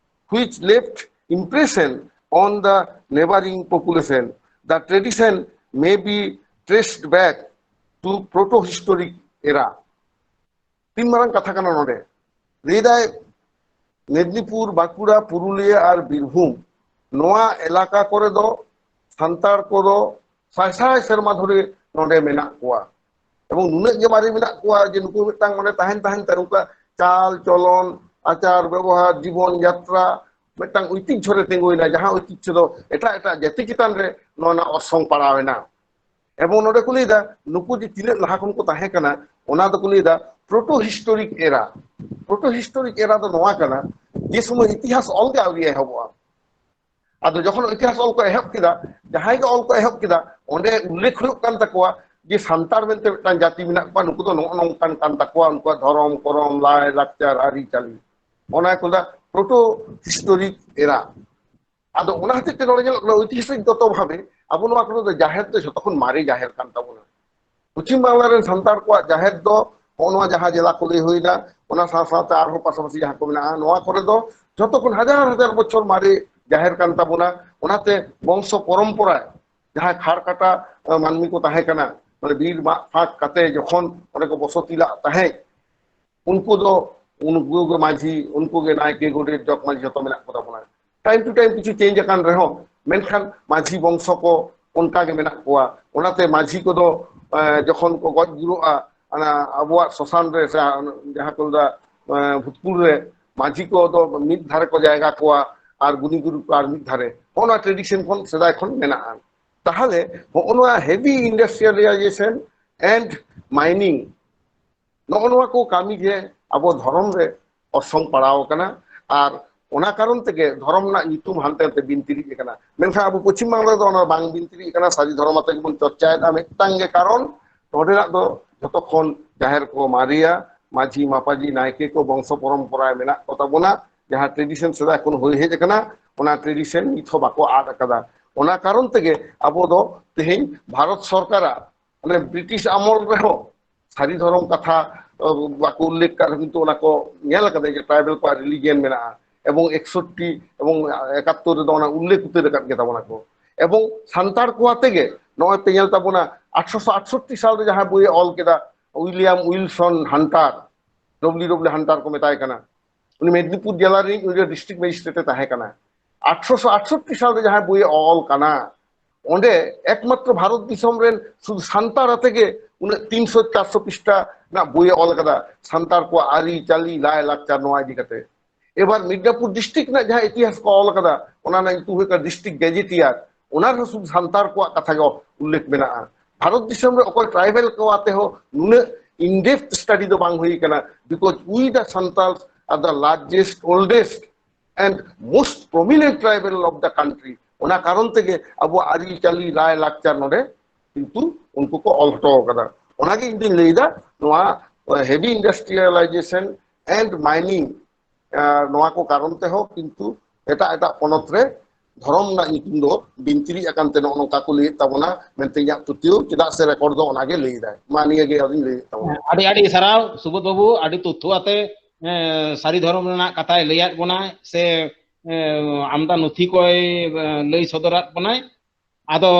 which left impression on the neighboring population. The tradition may be traced back to proto-historic era. ᱛᱤᱱ ᱢᱟᱨᱟᱝ ᱠᱟᱛᱷᱟ ᱠᱟᱱᱟ ᱱᱚᱰᱮ᱾ ᱞᱟᱹᱭᱫᱟᱭ, ᱢᱮᱫᱽᱱᱤᱯᱩᱨ, ᱵᱟᱸᱠᱩᱲᱟ, ᱯᱩᱨᱩᱞᱤᱭᱟᱹ ᱟᱨ ᱵᱤᱨᱵᱷᱩᱢ, ᱱᱚᱣᱟ ᱮᱞᱟᱠᱟ ᱠᱚᱨᱮ ᱫᱚ ᱥᱟᱱᱛᱟᱲ ᱠᱚᱫᱚ ᱥᱟᱭ ᱥᱟᱭ ᱥᱮᱨᱢᱟ ᱫᱷᱚᱨᱮ ᱱᱚᱰᱮ ᱢᱮᱱᱟᱜ ᱠᱚᱣᱟ᱾ ᱮᱵᱚᱝ ᱱᱩᱱᱟᱹᱜ ᱜᱮ ᱢᱟᱨᱮ ᱢᱮᱱᱟᱜ ᱠᱚᱣᱟ ᱡᱮ ᱱᱩᱠᱩ ᱢᱤᱫᱴᱟᱝ ᱚᱸᱰᱮ ᱛᱟᱦᱮᱱ ᱛᱟᱦᱮᱱ ᱛᱮ ᱱᱩᱠᱩᱣᱟᱜ ᱪᱟᱞ ᱪᱚᱞᱚᱱ, ᱟᱪᱟᱨ ᱵᱮᱵᱚᱦᱟᱨ, ᱡᱤᱵᱚᱱ ᱡᱟᱛᱨᱟ ᱢᱤᱫᱴᱟᱝ ᱳᱭᱛᱤᱡᱽᱡᱷᱚ ᱨᱮ ᱛᱤᱸᱜᱩᱭᱮᱱᱟ, ᱡᱟᱦᱟᱸ ᱳᱭᱛᱤᱡᱽᱡᱷᱚ ᱫᱚ ᱮᱴᱟᱜ ᱮᱴᱟᱜ ᱡᱟᱹᱛᱤ ᱪᱮᱛᱟᱱ ᱨᱮ ᱱᱚᱣᱟ ᱨᱮᱱᱟᱜ ᱚᱨᱥᱚᱝ ᱯᱟᱲᱟᱣ ᱮᱱᱟ᱾ ᱮᱵᱚᱝ ᱱᱚᱰᱮ ᱠᱚ ᱞᱟᱹᱭᱫᱟ, ᱱᱩᱠᱩ ᱡᱮ ᱛᱤᱱᱟᱹᱜ ᱞᱟᱦᱟ ᱠᱷᱚᱱ ᱠᱚ ᱛᱟᱦᱮᱸ ᱠᱟᱱᱟ, ᱚᱱᱟ ᱫᱚᱠᱚ ᱞᱟᱹᱭᱫᱟ ᱯᱨᱳᱴᱳ ᱦᱤᱥᱴᱳᱨᱤᱠ ᱮᱨᱟ᱾ ᱯᱨᱳᱴᱳ ᱦᱤᱥᱴᱳᱨᱤᱠ ᱮᱨᱟ ᱫᱚ ᱱᱚᱣᱟ ᱠᱟᱱᱟ, ᱡᱮ ᱥᱚᱢᱚᱭ ᱤᱛᱤᱦᱟᱥ ᱚᱞ ᱜᱮ ᱟᱹᱣᱨᱤ ᱮᱦᱚᱵᱚᱜᱼᱟ᱾ ᱟᱫᱚ ᱡᱚᱠᱷᱚᱱ ᱤᱛᱤᱦᱟᱥ ᱚᱞ ᱠᱚ ᱮᱦᱚᱵ ᱠᱮᱫᱟ, ᱡᱟᱦᱟᱸᱭ ᱜᱮ ᱚᱞ ᱠᱚ ᱮᱦᱚᱵ ᱠᱮᱫᱟ, ᱚᱸᱰᱮ ᱩᱞᱞᱮᱠᱷ ᱦᱩᱭᱩᱜ ᱠᱟᱱ ᱛᱟᱠᱚᱣᱟ ᱡᱮ ᱥᱟᱱᱛᱟᱲ ᱢᱮᱱᱛᱮ ᱢᱤᱫᱴᱟᱝ ᱡᱟᱹᱛᱤ ᱢᱮᱱᱟᱜ ᱠᱚᱣᱟ, ᱱᱩᱠᱩ ᱫᱚ ᱱᱚᱜᱼᱚ ᱱᱚᱝᱠᱟᱱ ᱠᱟᱱ ᱛᱟᱠᱚᱣᱟ, ᱩᱱᱠᱩᱣᱟᱜ ᱫᱷᱚᱨᱚᱢ, ᱠᱚᱨᱚᱢ, ᱞᱟᱭ, ᱞᱟᱠᱪᱟᱨ, ᱟᱹᱨᱤᱪᱟᱹᱞᱤ᱾ ᱚᱱᱟ ᱠᱚ ᱞᱟᱹᱭᱫᱟ ᱯᱨᱳᱴᱳ ᱦᱤᱥᱴᱳᱨᱤᱠ ᱮᱨᱟ᱾ ᱟᱫᱚ ᱚᱱᱟ ᱦᱚᱛᱮᱡ ᱛᱮ ᱱᱚᱰᱮ ᱧᱮᱞᱚᱜ ᱠᱟᱱᱟ, ᱳᱭᱛᱤᱦᱟᱥᱤᱠ ᱜᱚᱛᱚ ᱵᱷᱟᱵᱮ ᱟᱵᱚ ᱱᱚᱣᱟ ᱠᱚᱨᱮ ᱫᱚ ᱡᱟᱦᱮᱨ ᱫᱚ ᱡᱷᱚᱛᱚ ᱠᱷᱚᱱ ᱢᱟᱨᱮ ᱡᱟᱦᱮᱨ ᱠᱟᱱ ᱛᱟᱵᱚᱱᱟ᱾ ᱯᱚᱪᱷᱤᱢ ᱵᱟᱝᱞᱟ ᱨᱮᱱ ᱥᱟᱱᱛᱟᱲ ᱠᱚᱣᱟᱜ ᱡᱟᱦᱮᱨ ᱫᱚ ᱦᱚᱸᱜᱼᱚ ᱱᱚᱣᱟ ᱡᱟᱦᱟᱸ ᱡᱮᱞᱟ ᱠᱚ ᱞᱟᱹᱭ ᱦᱩᱭᱱᱟ, ᱚᱱᱟ ᱥᱟᱶ ᱥᱟᱶᱛᱮ ᱟᱨᱦᱚᱸ ᱯᱟᱥᱟᱯᱟᱥᱤ ᱡᱟᱦᱟᱸ ᱠᱚ ᱢᱮᱱᱟᱜᱼᱟ, ᱱᱚᱣᱟ ᱠᱚᱨᱮ ᱫᱚ ᱡᱷᱚᱛᱚ ᱠᱷᱚᱱ ᱦᱟᱡᱟᱨ ᱦᱟᱡᱟᱨ ᱵᱚᱪᱷᱚᱨ ᱢᱟᱨᱮ ᱡᱟᱦᱮᱨ ᱠᱟᱱ ᱛᱟᱵᱚᱱᱟ᱾ ᱚᱱᱟᱛᱮ ᱵᱚᱝᱥᱚ ᱯᱚᱨᱚᱢᱯᱚᱨᱟ ᱡᱟᱦᱟᱸᱭ ᱠᱷᱟᱲ ᱠᱟᱴᱟ, ᱟᱸ, ᱢᱟᱹᱱᱢᱤ ᱠᱚ ᱛᱟᱦᱮᱸ ᱠᱟᱱᱟ, ᱢᱟᱱᱮ ᱵᱤᱨ ᱢᱟᱜ ᱯᱷᱟᱸᱠ ᱠᱟᱛᱮ ᱡᱚᱠᱷᱚᱱ ᱚᱸᱰᱮ ᱠᱚ ᱵᱚᱥᱚᱛᱤ ᱞᱟᱜ ᱛᱟᱦᱮᱸᱫ, ᱩᱱᱠᱩ ᱫᱚ, ᱩᱱᱠᱩ ᱜᱮ ᱢᱟᱹᱡᱷᱤ, ᱩᱱᱠᱩ ᱜᱮ ᱱᱟᱭᱠᱮ, ᱜᱚᱰᱮᱛ, ᱡᱚᱜᱽ ᱢᱟᱹᱡᱷᱤ ᱡᱚᱛᱚ ᱢᱮᱱᱟᱜ ᱠᱚ ᱛᱟᱵᱚᱱᱟ᱾ ᱴᱟᱭᱤᱢ ᱴᱩ ᱴᱟᱭᱤᱢ ᱠᱤᱪᱷᱩ ᱪᱮᱧᱡᱽ ᱟᱠᱟᱱ ᱨᱮᱦᱚᱸ, ᱢᱮᱱᱠᱷᱟᱱ ᱢᱟᱹᱡᱷᱤ ᱵᱚᱝᱥᱚ ᱠᱚ ᱚᱱᱠᱟ ᱜᱮ ᱢᱮᱱᱟᱜ ᱠᱚᱣᱟ᱾ ᱚᱱᱟᱛᱮ ᱢᱟᱹᱡᱷᱤ ᱠᱚᱫᱚ, ᱮᱸ, ᱡᱚᱠᱷᱚᱱ ᱠᱚ ᱜᱚᱡ ᱜᱩᱨᱩᱜᱼᱟ, ᱚᱱᱟ ᱟᱵᱚᱣᱟᱜ ᱥᱚᱥᱟᱱ ᱨᱮ ᱥᱮ ᱡᱟᱦᱟᱸ ᱠᱚ ᱞᱟᱹᱭᱫᱟ, ᱮᱸ, ᱵᱷᱩᱛᱠᱩᱲ ᱨᱮ ᱢᱟᱹᱡᱷᱤ ᱠᱚ ᱫᱚ ᱢᱤᱫ ᱫᱷᱟᱨᱮ ᱠᱚ ᱡᱟᱭᱜᱟ ᱠᱚᱣᱟ ᱟᱨ ᱜᱩᱱᱤ ᱜᱩᱨᱩ ᱠᱚ ᱟᱨ ᱢᱤᱫ ᱫᱷᱟᱨᱮ᱾ ᱦᱚᱸᱜᱼᱚ ᱱᱚᱣᱟ ᱴᱨᱮᱰᱤᱥᱚᱱ ᱠᱷᱚᱱ, ᱥᱮᱫᱟᱭ ᱠᱷᱚᱱ ᱢᱮᱱᱟᱜᱼᱟ᱾ ᱛᱟᱦᱚᱞᱮ ᱦᱚᱸᱜᱼᱚ ᱱᱚᱣᱟ ᱦᱮᱵᱤ ᱤᱱᱰᱟᱥᱴᱨᱤᱭᱟᱞᱟᱭᱡᱮᱥᱚᱱ ᱮᱱᱰ ᱢᱟᱭᱱᱤᱝ, ᱱᱚᱜᱼᱚ ᱱᱚᱣᱟ ᱠᱚ ᱠᱟᱹᱢᱤ ᱜᱮ ᱟᱵᱚ ᱫᱷᱚᱨᱚᱢ ᱨᱮ ᱚᱨᱥᱚᱝ ᱯᱟᱲᱟᱣ ᱟᱠᱟᱱᱟ᱾ ᱟᱨ ᱚᱱᱟ ᱠᱟᱨᱚᱱ ᱛᱮᱜᱮ ᱫᱷᱚᱨᱚᱢ ᱨᱮᱱᱟᱜ ᱧᱩᱛᱩᱢ ᱦᱟᱱᱛᱮ ᱱᱟᱛᱮ ᱵᱤᱱᱛᱤᱨᱤᱡ ᱟᱠᱟᱱᱟ᱾ ᱢᱮᱱᱠᱷᱟᱱ ᱟᱵᱚ ᱯᱚᱪᱷᱤᱢ ᱵᱟᱝᱞᱟ ᱨᱮᱫᱚ ᱚᱱᱟ ᱵᱟᱝ ᱵᱤᱱᱛᱤᱨᱤᱡ ᱟᱠᱟᱱᱟ, ᱥᱟᱹᱨᱤ ᱫᱷᱚᱨᱚᱢ ᱟᱛᱮ ᱜᱮᱵᱚᱱ ᱪᱚᱨᱪᱟᱭᱮᱫᱟ᱾ ᱢᱤᱫᱴᱟᱝ ᱜᱮ ᱠᱟᱨᱚᱱ, ᱱᱚᱰᱮᱱᱟᱜ ᱫᱚ ᱡᱷᱚᱛᱚ ᱠᱷᱚᱱ ᱡᱟᱦᱮᱨ ᱠᱚ ᱢᱟᱨᱮᱭᱟ, ᱢᱟᱹᱡᱷᱤ ᱢᱟᱯᱟᱡᱷᱤ ᱱᱟᱭᱠᱮ ᱠᱚ ᱵᱚᱝᱥᱚ ᱯᱚᱨᱚᱢᱯᱚᱨᱟ ᱢᱮᱱᱟᱜ ᱠᱚ ᱛᱟᱵᱚᱱᱟ, ᱡᱟᱦᱟᱸ ᱴᱨᱮᱰᱤᱥᱚᱱ ᱥᱮᱫᱟᱭ ᱠᱷᱚᱱ ᱦᱩᱭ ᱦᱮᱡ ᱟᱠᱟᱱᱟ, ᱚᱱᱟ ᱴᱨᱮᱰᱤᱥᱚᱱ ᱱᱤᱛ ᱦᱚᱸ ᱵᱟᱠᱚ ᱟᱫ ᱟᱠᱟᱫᱟ᱾ ᱚᱱᱟ ᱠᱟᱨᱚᱱ ᱛᱮᱜᱮ ᱟᱵᱚ ᱫᱚ ᱛᱮᱦᱮᱧ ᱵᱷᱟᱨᱚᱛ ᱥᱚᱨᱠᱟᱨᱟᱜ, ᱢᱟᱱᱮ ᱵᱨᱤᱴᱤᱥ ᱟᱢᱚᱞ ᱨᱮᱦᱚᱸ ᱥᱟᱹᱨᱤ ᱫᱷᱚᱨᱚᱢ ᱠᱟᱛᱷᱟ, ᱟᱸ, ᱵᱟᱠᱚ ᱩᱞᱞᱮᱠᱷ ᱠᱟᱜ ᱨᱮᱦᱚᱸ, ᱠᱤᱱᱛᱩ ᱚᱱᱟ ᱠᱚ ᱧᱮᱞ ᱟᱠᱟᱫᱟ ᱡᱮ ᱴᱨᱟᱭᱵᱟᱞ ᱠᱚᱣᱟᱜ ᱨᱤᱞᱤᱡᱤᱭᱟᱱ ᱢᱮᱱᱟᱜᱼᱟ, ᱮᱵᱚᱝ ᱮᱠᱥᱚᱴᱴᱤ ᱮᱵᱚᱝ ᱮᱠᱟᱛᱛᱳᱨ ᱨᱮᱫᱚ ᱚᱱᱟ ᱩᱞᱞᱮᱠᱷ ᱩᱛᱟᱹᱨ ᱟᱠᱟᱫ ᱜᱮ ᱛᱟᱵᱚᱱᱟ ᱠᱚ᱾ ᱮᱵᱚᱝ ᱥᱟᱱᱛᱟᱲ ᱠᱚ ᱟᱛᱮ ᱜᱮ ᱱᱚᱜᱼᱚᱭ ᱯᱮ ᱧᱮᱞ ᱛᱟᱵᱚᱱᱟ, ᱟᱴᱷᱨᱚᱥᱚ ᱟᱴᱥᱚᱴᱴᱤ ᱥᱟᱞ ᱨᱮ ᱡᱟᱦᱟᱸ ᱵᱳᱭᱮ ᱚᱞ ᱠᱮᱫᱟ ᱩᱭᱞᱤᱭᱟᱢ ᱩᱭᱤᱞᱥᱚᱱ ᱦᱟᱱᱴᱟᱨ, ᱰᱚᱵᱞᱤᱭᱩ ᱰᱚᱵᱞᱤᱭᱩ ᱦᱟᱱᱴᱟᱨ ᱠᱚ ᱢᱮᱛᱟᱭ ᱠᱟᱱᱟ, ᱩᱱᱤ ᱢᱮᱫᱽᱱᱤᱯᱩᱨ ᱡᱮᱞᱟ ᱨᱤᱱᱤᱡ, ᱩᱱᱤ ᱫᱚ ᱰᱤᱥᱴᱨᱤᱠᱴ ᱢᱮᱡᱤᱥᱴᱨᱮᱴ ᱮ ᱛᱟᱦᱮᱸ ᱠᱟᱱᱟ᱾ ᱟᱴᱷᱨᱚᱥᱚ ᱟᱴᱥᱚᱴᱴᱤ ᱥᱟᱞ ᱨᱮ ᱡᱟᱦᱟᱸ ᱵᱳᱭᱮ ᱚᱞ ᱠᱟᱱᱟ, ᱚᱸᱰᱮ ᱮᱠᱢᱟᱛᱨᱚ ᱵᱷᱟᱨᱚᱛ ᱫᱤᱥᱚᱢ ᱨᱮᱱ ᱥᱩᱫᱷᱩ ᱥᱟᱱᱛᱟᱲ ᱟᱛᱮ ᱜᱮ ᱩᱱᱟᱹᱜ ᱛᱤᱱᱥᱚ ᱪᱟᱨᱥᱚ ᱯᱤᱥᱴᱟ ᱨᱮᱱᱟᱜ ᱵᱳᱭᱮ ᱚᱞ ᱠᱟᱫᱟ, ᱥᱟᱱᱛᱟᱲ ᱠᱚᱣᱟᱜ ᱟᱹᱨᱤ ᱪᱟᱹᱞᱤ ᱞᱟᱭ ᱞᱟᱠᱪᱟᱨ ᱱᱚᱣᱟ ᱤᱫᱤ ᱠᱟᱛᱮ᱾ ᱮᱵᱟᱨ ᱢᱤᱫᱱᱟᱯᱩᱨ ᱰᱤᱥᱴᱨᱤᱠᱴ ᱨᱮᱱᱟᱜ ᱡᱟᱦᱟᱸ ᱤᱛᱤᱦᱟᱥ ᱠᱚ ᱚᱞ ᱠᱟᱫᱟ, ᱚᱱᱟ ᱨᱮᱱᱟᱜ ᱧᱩᱛᱩᱢ ᱦᱩᱭᱩᱜ ᱠᱟᱱᱟ ᱰᱤᱥᱴᱨᱤᱠᱴ ᱜᱮᱡᱮᱴᱤᱭᱟᱨ᱾ ᱚᱱᱟ ᱨᱮᱦᱚᱸ ᱥᱩᱫᱷᱩ ᱥᱟᱱᱛᱟᱲ ᱠᱚᱣᱟᱜ ᱠᱟᱛᱷᱟ ᱜᱮ ᱩᱞᱞᱮᱠᱷ ᱢᱮᱱᱟᱜᱼᱟ᱾ ᱵᱷᱟᱨᱚᱛ ᱫᱤᱥᱚᱢ ᱨᱮ ᱚᱠᱚᱭ ᱴᱨᱟᱭᱵᱟᱞ ᱠᱚ ᱟᱛᱮ ᱦᱚᱸ ᱱᱩᱱᱟᱹᱜ in depth study ᱫᱚ ᱵᱟᱝ ᱦᱩᱭ ᱠᱟᱱᱟ, because we the Santals are the largest, oldest and most prominent tribal of the country. ᱚᱱᱟ ᱠᱟᱨᱚᱱ ᱛᱮᱜᱮ ᱟᱵᱚᱣᱟᱜ ᱟᱹᱨᱤᱪᱟᱹᱞᱤ, ᱞᱟᱭ ᱞᱟᱠᱪᱟᱨ ᱱᱚᱰᱮ ᱠᱤᱱᱛᱩ ᱩᱱᱠᱩ ᱠᱚ ᱚᱞ ᱦᱚᱴᱚ ᱟᱠᱟᱫᱟ᱾ ᱚᱱᱟᱜᱮ ᱤᱧ ᱫᱩᱧ ᱞᱟᱹᱭᱫᱟ, ᱱᱚᱣᱟ heavy industrialization and mining, ᱟᱨ ᱱᱚᱣᱟ ᱠᱚ ᱠᱟᱨᱚᱱ ᱛᱮᱦᱚᱸ ᱠᱤᱱᱛᱩ ᱮᱴᱟᱜ ᱮᱴᱟᱜ ᱯᱚᱱᱚᱛ ᱨᱮ ᱫᱷᱚᱨᱚᱢ ᱨᱮᱱᱟᱜ ᱧᱩᱛᱩᱢ ᱫᱚ ᱵᱤᱱᱛᱤᱨᱤᱡ ᱟᱠᱟᱱ ᱛᱮ ᱱᱚᱜᱼᱚ ᱱᱚᱝᱠᱟ ᱠᱚ ᱞᱟᱹᱭᱮᱫ ᱛᱟᱵᱚᱱᱟ ᱢᱮᱱᱛᱮ ᱤᱧᱟᱹᱜ ᱯᱟᱹᱛᱭᱟᱹᱣ, ᱪᱮᱫᱟᱜ ᱥᱮ ᱨᱮᱠᱚᱨᱰ ᱫᱚ ᱚᱱᱟᱜᱮ ᱞᱟᱹᱭ ᱮᱫᱟᱭ᱾ ᱢᱟ ᱱᱤᱭᱟᱹ ᱜᱮ ᱟᱫᱚᱧ ᱞᱟᱹᱭᱮᱫ ᱛᱟᱵᱚᱱᱟ᱾ ᱟᱹᱰᱤ ᱟᱹᱰᱤ ᱥᱟᱨᱦᱟᱣ ᱥᱩᱵᱳᱫ ᱵᱟᱹᱵᱩ, ᱟᱹᱰᱤ ᱛᱚᱛᱛᱷᱚ ᱟᱛᱮ ᱮ, ᱥᱟᱹᱨᱤ ᱫᱷᱚᱨᱚᱢ ᱨᱮᱱᱟᱜ ᱠᱟᱛᱷᱟᱭ ᱞᱟᱹᱭᱟᱫ ᱵᱚᱱᱟᱭ ᱥᱮ ᱮ, ᱟᱢᱫᱟ ᱱᱩᱛᱷᱤ ᱠᱚᱭ ᱮ, ᱞᱟᱹᱭ ᱥᱚᱫᱚᱨᱟᱫ ᱵᱚᱱᱟᱭ᱾ ᱟᱫᱚ